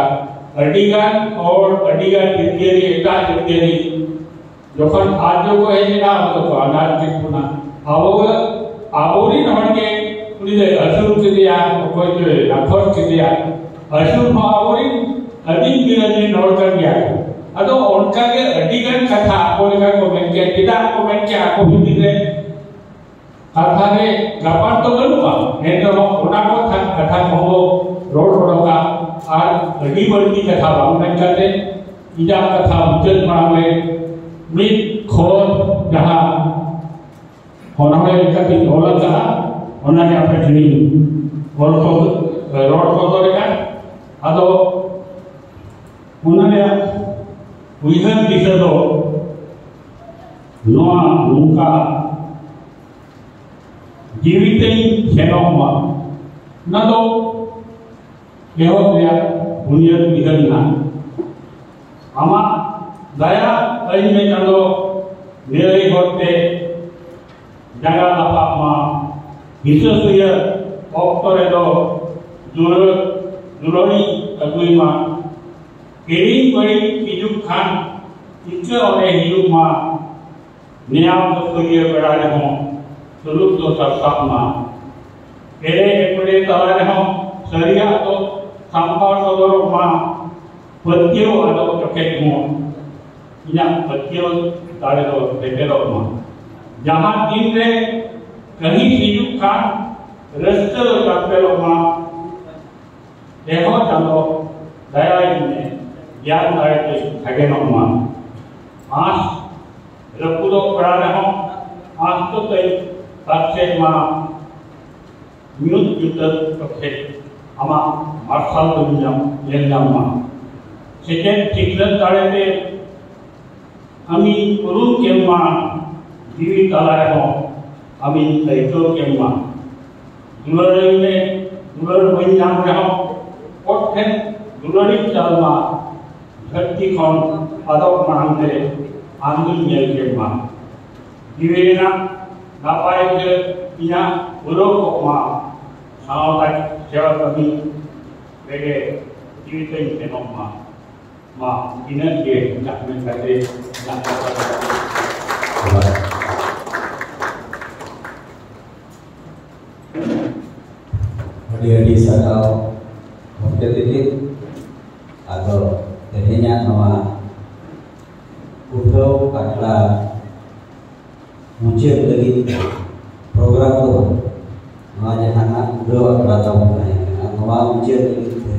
ᱟᱹᱰᱤ ᱜᱟᱱ ᱦᱚᱲ, ᱟᱹᱰᱤ ᱜᱟᱱ ᱡᱟᱹᱛᱤᱭᱟᱹᱨᱤ, ᱮᱴᱟᱜ ᱡᱟᱹᱛᱤᱭᱟᱹᱨᱤ ᱡᱚᱠᱷᱚᱱ ᱟᱨᱡᱚ ᱠᱚ ᱦᱮᱡ ᱮᱱᱟ, ᱟᱵᱚ ᱫᱚᱠᱚ ᱟᱱᱟᱴ ᱠᱮᱫ ᱵᱚᱱᱟ᱾ ᱟᱵᱚ, ᱟᱵᱚᱨᱤᱱ ᱦᱚᱲ ᱜᱮ ᱩᱱᱤ ᱫᱚᱭ ᱟᱹᱥᱩᱞ ᱠᱮᱫᱮᱭᱟ, ᱚᱠᱚᱭ ᱪᱚᱭ ᱱᱟᱠᱷᱚᱥ ᱠᱮᱫᱮᱭᱟ᱾ ᱟᱹᱥᱩᱞ ᱦᱚᱸ ᱟᱵᱚᱨᱤᱱ ᱟᱹᱫᱤᱢ ᱜᱤᱨᱟᱹ ᱨᱤᱱ ᱦᱚᱲ ᱠᱟᱱ ᱜᱮᱭᱟ ᱠᱚ᱾ ᱟᱫᱚ ᱚᱱᱠᱟ ᱜᱮ ᱟᱹᱰᱤ ᱜᱟᱱ ᱠᱟᱛᱷᱟ ᱟᱠᱚ ᱞᱮᱠᱟ ᱠᱚ ᱢᱮᱱ ᱠᱮᱭᱟ᱾ ᱪᱮᱫᱟᱜ ᱠᱚ ᱢᱮᱱ ᱠᱮᱭᱟ ᱟᱠᱚ ᱵᱷᱤᱛᱤᱨ ᱨᱮ? ᱠᱟᱛᱷᱟ ᱨᱮ ᱜᱟᱯᱟᱱ ᱫᱚ ᱵᱟᱹᱱᱩᱜᱼᱟ, ᱮᱱ ᱨᱮᱦᱚᱸ ᱚᱱᱟ ᱠᱚ ᱠᱟᱛᱷᱟ, ᱠᱟᱛᱷᱟ ᱠᱚᱦᱚᱸ ᱵᱚ ᱨᱚᱲ ᱚᱰᱚᱠᱟ᱾ ᱟᱨ ᱟᱹᱰᱤ ᱵᱟᱹᱲᱛᱤ ᱠᱟᱛᱷᱟ ᱵᱟᱝ ᱢᱮᱱ ᱠᱟᱛᱮ ᱤᱧᱟᱹᱜ ᱠᱟᱛᱷᱟ ᱢᱩᱪᱟᱹᱫ ᱢᱟᱲᱟᱝ ᱨᱮ ᱢᱤᱫ ᱠᱷᱚᱛ ᱡᱟᱦᱟᱸ ᱚᱱᱚᱬᱦᱮ ᱞᱮᱠᱟᱛᱤᱧ ᱚᱞ ᱟᱠᱟᱫᱼᱟ, ᱚᱱᱟ ᱜᱮ ᱟᱯᱮ ᱴᱷᱮᱱᱤᱧ ᱚᱞ ᱠᱚ, ᱨᱚᱲ ᱥᱚᱫᱚᱨᱮᱫᱼᱟ᱾ ᱟᱫᱚ ᱚᱱᱟ ᱨᱮᱭᱟᱜ ᱩᱭᱦᱟᱹᱨ ᱫᱤᱥᱟᱹ ᱫᱚ ᱱᱚᱣᱟ ᱱᱚᱝᱠᱟ, ᱡᱤᱣᱤ ᱛᱮᱧ ᱥᱮᱱᱚᱜ ᱢᱟ, ᱚᱱᱟ ᱫᱚ ᱮᱦᱚᱵ ᱨᱮᱭᱟᱜ ᱵᱩᱱᱤᱭᱟᱹᱫ ᱩᱭᱦᱟᱹᱨ ᱢᱮᱱᱟᱜᱼᱟ᱾ ᱟᱢᱟᱜ ᱫᱟᱭᱟ ᱟᱹᱧ ᱢᱮ ᱪᱟᱸᱫᱚ, ᱱᱤᱨᱟᱹᱭ ᱦᱚᱨᱛᱮ ᱡᱟᱸᱜᱟ ᱞᱟᱯᱷᱟᱜ ᱢᱟ᱾ ᱦᱤᱥᱟᱹ ᱥᱩᱭᱟᱹ ᱚᱠᱛᱚ ᱨᱮᱫᱚ ᱫᱩᱞᱟᱹᱲ, ᱫᱩᱞᱟᱹᱲᱤᱡ ᱟᱹᱜᱩᱭ ᱢᱟ᱾ ᱦᱤᱲᱤᱧ ᱵᱟᱹᱲᱤᱡ ᱦᱤᱡᱩᱜ ᱠᱷᱟᱱ ᱤᱠᱟᱹ ᱚᱸᱰᱮ ᱦᱤᱡᱩᱜ ᱢᱟ᱾ ᱱᱮᱭᱟᱣ ᱠᱷᱟᱹᱯᱟᱹᱨᱤᱭᱟᱹ ᱵᱮᱲᱟ ᱨᱮᱦᱚᱸ ᱥᱩᱞᱩᱠ ᱫᱚ ᱥᱟᱨᱥᱟᱜ ᱢᱟ᱾ ᱮᱲᱮ ᱮᱯᱲᱮ ᱛᱟᱞᱟ ᱨᱮᱦᱚᱸ ᱥᱟᱹᱨᱤᱭᱟᱜ ᱫᱚ ᱥᱟᱢᱵᱷᱟᱣ ᱥᱚᱫᱚᱨᱚᱜ ᱢᱟ᱾ ᱯᱟᱹᱛᱭᱟᱹᱣ ᱟᱫᱚ ᱡᱚᱠᱷᱮᱡ ᱦᱚᱸ ᱤᱧᱟᱹᱜ ᱯᱟᱹᱛᱭᱟᱹᱣ ᱫᱟᱲᱮ ᱫᱚ ᱥᱮᱴᱮᱨᱚᱜ ᱢᱟ᱾ ᱡᱟᱦᱟᱸ ᱫᱤᱱ ᱨᱮ ᱠᱟᱹᱦᱤᱥ ᱦᱤᱡᱩᱜ ᱠᱷᱟᱱ ᱨᱟᱹᱥᱠᱟᱹ ᱫᱚ ᱪᱟᱯᱮᱞᱚᱜ ᱢᱟ᱾ ᱮᱦᱚ ᱪᱟᱸᱫᱚ ᱫᱟᱭᱟᱭ ᱢᱮ, ᱜᱮᱭᱟᱱ ᱫᱟᱲᱮ ᱛᱮ ᱥᱟᱜᱮᱱᱚᱜ ᱢᱟ᱾ ᱟᱸᱥ ᱨᱟᱹᱯᱩᱫᱚᱜ ᱵᱮᱲᱟ ᱨᱮᱦᱚᱸ ᱟᱸᱥ ᱫᱚ ᱛᱟᱹᱧ ᱯᱟᱨᱪᱮᱫ ᱢᱟ᱾ ᱧᱩᱛ ᱧᱩᱛᱟᱹᱛ ᱡᱚᱠᱷᱮᱡ ᱟᱢᱟᱜ ᱢᱟᱨᱥᱟᱞ ᱫᱚᱧ ᱧᱟᱢ, ᱧᱮᱞ ᱧᱟᱢ ᱢᱟ᱾ ᱥᱮᱪᱮᱫ ᱥᱤᱠᱷᱱᱟᱹᱛ ᱫᱟᱲᱮ ᱛᱮ ᱟᱢᱤᱧ ᱩᱨᱩᱢ ᱠᱮᱢ ᱢᱟ, ᱡᱤᱣᱤ ᱛᱟᱞᱟ ᱨᱮᱦᱚᱸ ᱟᱢᱤᱧ ᱟᱹᱭᱠᱟᱹᱣ ᱠᱮᱢ ᱢᱟ᱾ ᱫᱩᱞᱟᱹᱲᱟᱹᱧ ᱢᱮ, ᱫᱩᱞᱟᱹᱲ ᱵᱟᱹᱧ ᱧᱟᱢ ᱨᱮᱦᱚᱸ, ᱚᱛ ᱴᱷᱮᱱ ᱫᱩᱞᱟᱹᱲᱤᱧ ᱪᱟᱞ ᱢᱟ᱾ ᱫᱷᱟᱹᱨᱛᱤ ᱠᱷᱚᱱ ᱟᱫᱚᱜ ᱢᱟᱲᱟᱝ ᱨᱮ ᱟᱢ ᱫᱩᱧ ᱧᱮᱞ ᱠᱮᱢ ᱢᱟ᱾ ᱡᱤᱣᱤ ᱨᱮᱱᱟᱜ ᱱᱟᱯᱟᱭ ᱩᱭᱦᱟᱹᱨ ᱤᱧᱟᱹᱜ ᱯᱩᱨᱟᱹᱣ ᱠᱚᱜ ᱢᱟ᱾ ᱥᱟᱶᱛᱟ ᱥᱮᱣᱟ ᱠᱟᱹᱢᱤ ᱨᱮᱜᱮ ᱡᱤᱣᱤ ᱛᱤᱧ ᱮᱢᱚᱜ ᱢᱟ᱾ ᱢᱟ, ᱤᱱᱟᱹᱜ ᱜᱮ ᱤᱧᱟᱹᱜ ᱢᱮᱱ ᱠᱟᱛᱮ ᱤᱧᱟᱹᱜ ᱠᱟᱛᱷᱟ ᱫᱚ᱾ ᱟᱹᱰᱤ ᱟᱹᱰᱤ ᱥᱟᱨᱦᱟᱣ ᱜᱚᱢᱠᱮ ᱛᱤᱠᱤᱱ᱾ ᱟᱫᱚ ᱛᱮᱦᱮᱧᱟᱜ ᱱᱚᱣᱟ ᱩᱰᱷᱟᱹᱣ ᱟᱠᱷᱲᱟ ᱢᱩᱪᱟᱹᱫ ᱞᱟᱹᱜᱤᱫ ᱯᱨᱳᱜᱨᱟᱢ ᱫᱚ ᱱᱚᱣᱟ ᱡᱟᱦᱟᱸ ᱩᱰᱷᱟᱹᱣ ᱟᱠᱷᱲᱟ ᱛᱟᱵᱚᱱ ᱛᱟᱦᱮᱸ ᱠᱟᱱᱟ, ᱱᱚᱣᱟ ᱢᱩᱪᱟᱹᱫ ᱞᱟᱹᱜᱤᱫ ᱛᱮ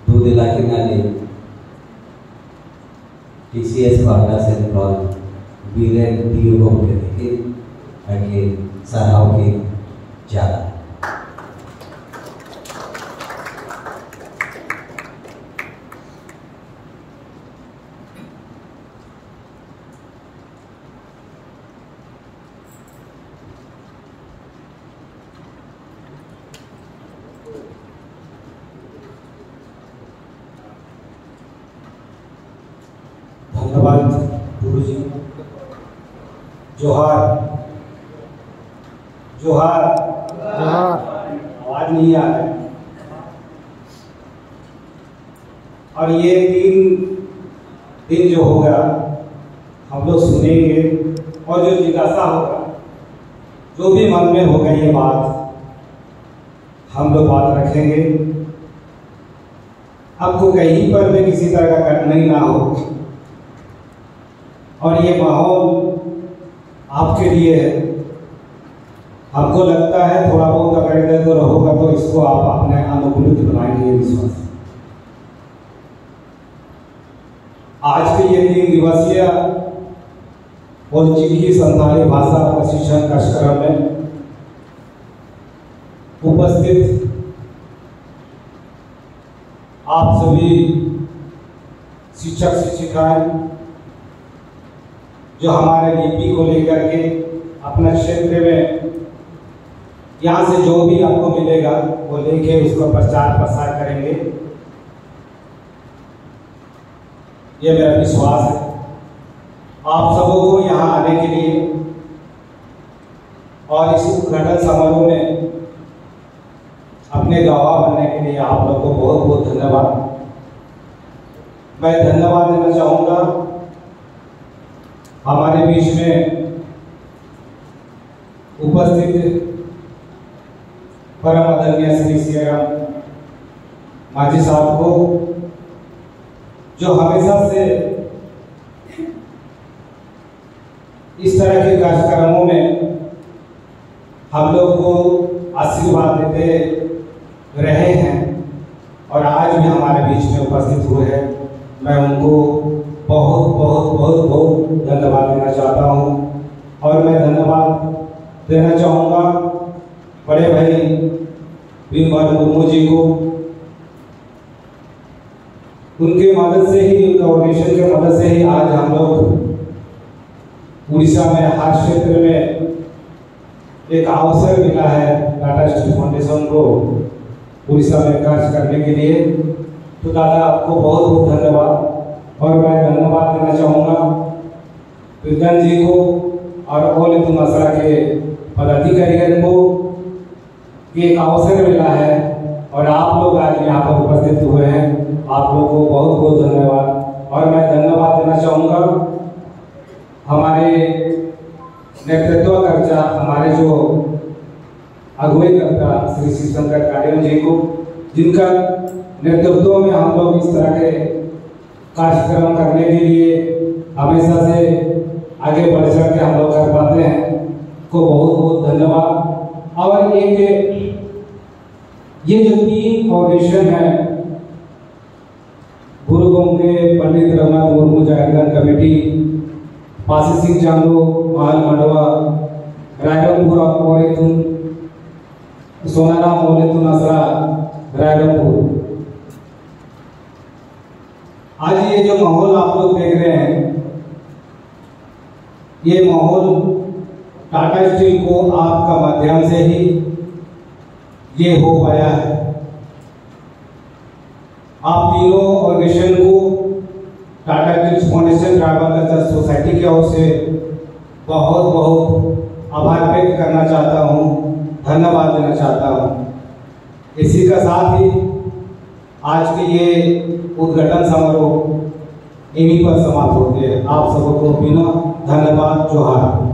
ᱫᱩ ᱫᱮᱞᱟ ᱠᱤᱱᱟᱞᱤᱧ ᱴᱤ ᱥᱤ ᱮᱥ ᱯᱟᱦᱴᱟ ᱥᱮᱱ ᱠᱷᱚᱱ ᱵᱤᱨᱮᱱ ᱰᱤ ᱳ ᱜᱚᱢᱠᱮ ᱛᱤᱠᱤᱱ ᱟᱹᱠᱤᱱ ᱥᱟᱨᱦᱟᱣ ᱠᱤᱱ ᱪᱟᱞᱟ᱾ ᱫᱷᱚᱱᱱᱚᱵᱟᱫ ᱜᱩᱨᱩᱡᱤ᱾ ᱡᱚᱦᱟᱨ, ᱡᱚᱦᱟᱨ᱾ ᱡᱚᱦᱟᱨ᱾ ᱟᱣᱟᱡᱽ ᱱᱟᱦᱤ ᱟ ᱨᱟᱦᱟ ᱦᱟᱭ᱾ और ये तीन दिन जो होगा, हम लोग सुनेंगे और जो जिज्ञासा होगा, जो भी मन में होगा, ये बात हम लोग बात रखेंगे। आपको कहीं पर भी किसी तरह का कठिनाई ना हो और ये माहौल आपके लिए है। हमको लगता है थोड़ा बहुत अगर इधर उधर होगा तो इसको आप अपने अनुकूलित बनाएंगे, ये विश्वास है। आज के ये तीन दिवसीय और चिकी संथाली भाषा प्रशिक्षण कार्यक्रम में उपस्थित आप सभी शिक्षक शिक्षिकाएं, जो हमारे लिपि को लेकर के अपने क्षेत्र में यहाँ से जो भी आपको मिलेगा, वो लेके उसको प्रचार प्रसार करेंगे, ये मेरा विश्वास है। आप सबों को यहाँ आने के लिए और इस उद्घाटन समारोह में अपने गवाह बनने के लिए आप लोग को बहुत बहुत धन्यवाद। मैं धन्यवाद देना चाहूँगा हमारे बीच में उपस्थित परम आदरणीय श्री सियाराम मांझी साहब को, जो हमेशा से इस तरह के कार्यक्रमों में हम लोग को आशीर्वाद देते रहे हैं और आज भी हमारे बीच में उपस्थित हुए हैं। मैं उनको बहुत बहुत बहुत बहुत धन्यवाद देना चाहता हूँ। और मैं धन्यवाद देना चाहूँगा बड़े भाई भीम भाई मुर्मू जी को। उनके मदद से ही, उनके ऑर्गेनाइजेशन के मदद से ही आज हम लोग उड़ीसा में हर क्षेत्र में एक अवसर मिला है टाटा स्टील फाउंडेशन को उड़ीसा में कार्य करने के लिए। तो दादा, आपको बहुत बहुत धन्यवाद। और मैं धन्यवाद देना चाहूँगा विज्ञान जी को और ऑल हिंदू मसरा के पदाधिकारियों को, कि एक अवसर मिला है और आप लोग आज यहाँ पर उपस्थित हुए हैं। आप लोगों को बहुत बहुत धन्यवाद। और मैं धन्यवाद देना चाहूँगा हमारे नेतृत्व करता, हमारे जो अगुवाई करता श्री शिव शंकर कांडियो जी को, जिनका नेतृत्व में हम लोग इस तरह के कार्यक्रम करने के लिए हमेशा से आगे बढ़ चढ़ के हम लोग कर पाते हैं, को बहुत बहुत धन्यवाद। और एक ये जो तीन फाउंडेशन है, गुरु गोमते पंडित रघुनाथ मुर्मू जागरण कमेटी, पासी सिंह चांदो महल मंडवा रायरंगपुर और इथुन सोनाराम मोलेतुन आसरा रायरंगपुर। आज ये जो माहौल आप लोग देख रहे हैं, ये माहौल टाटा स्टील को आपका माध्यम से ही ये हो पाया है। आप तीनों ऑर्गेनाइजेशन को Tata steel foundation tribal culture society की ओर से बहुत बहुत आभार व्यक्त करना चाहता हूँ, धन्यवाद देना चाहता हूँ। इसी का साथ ही आज के ये उद्घाटन समारोह यहीं पर समाप्त होते हैं। आप सबको बिना धन्यवाद, जोहार।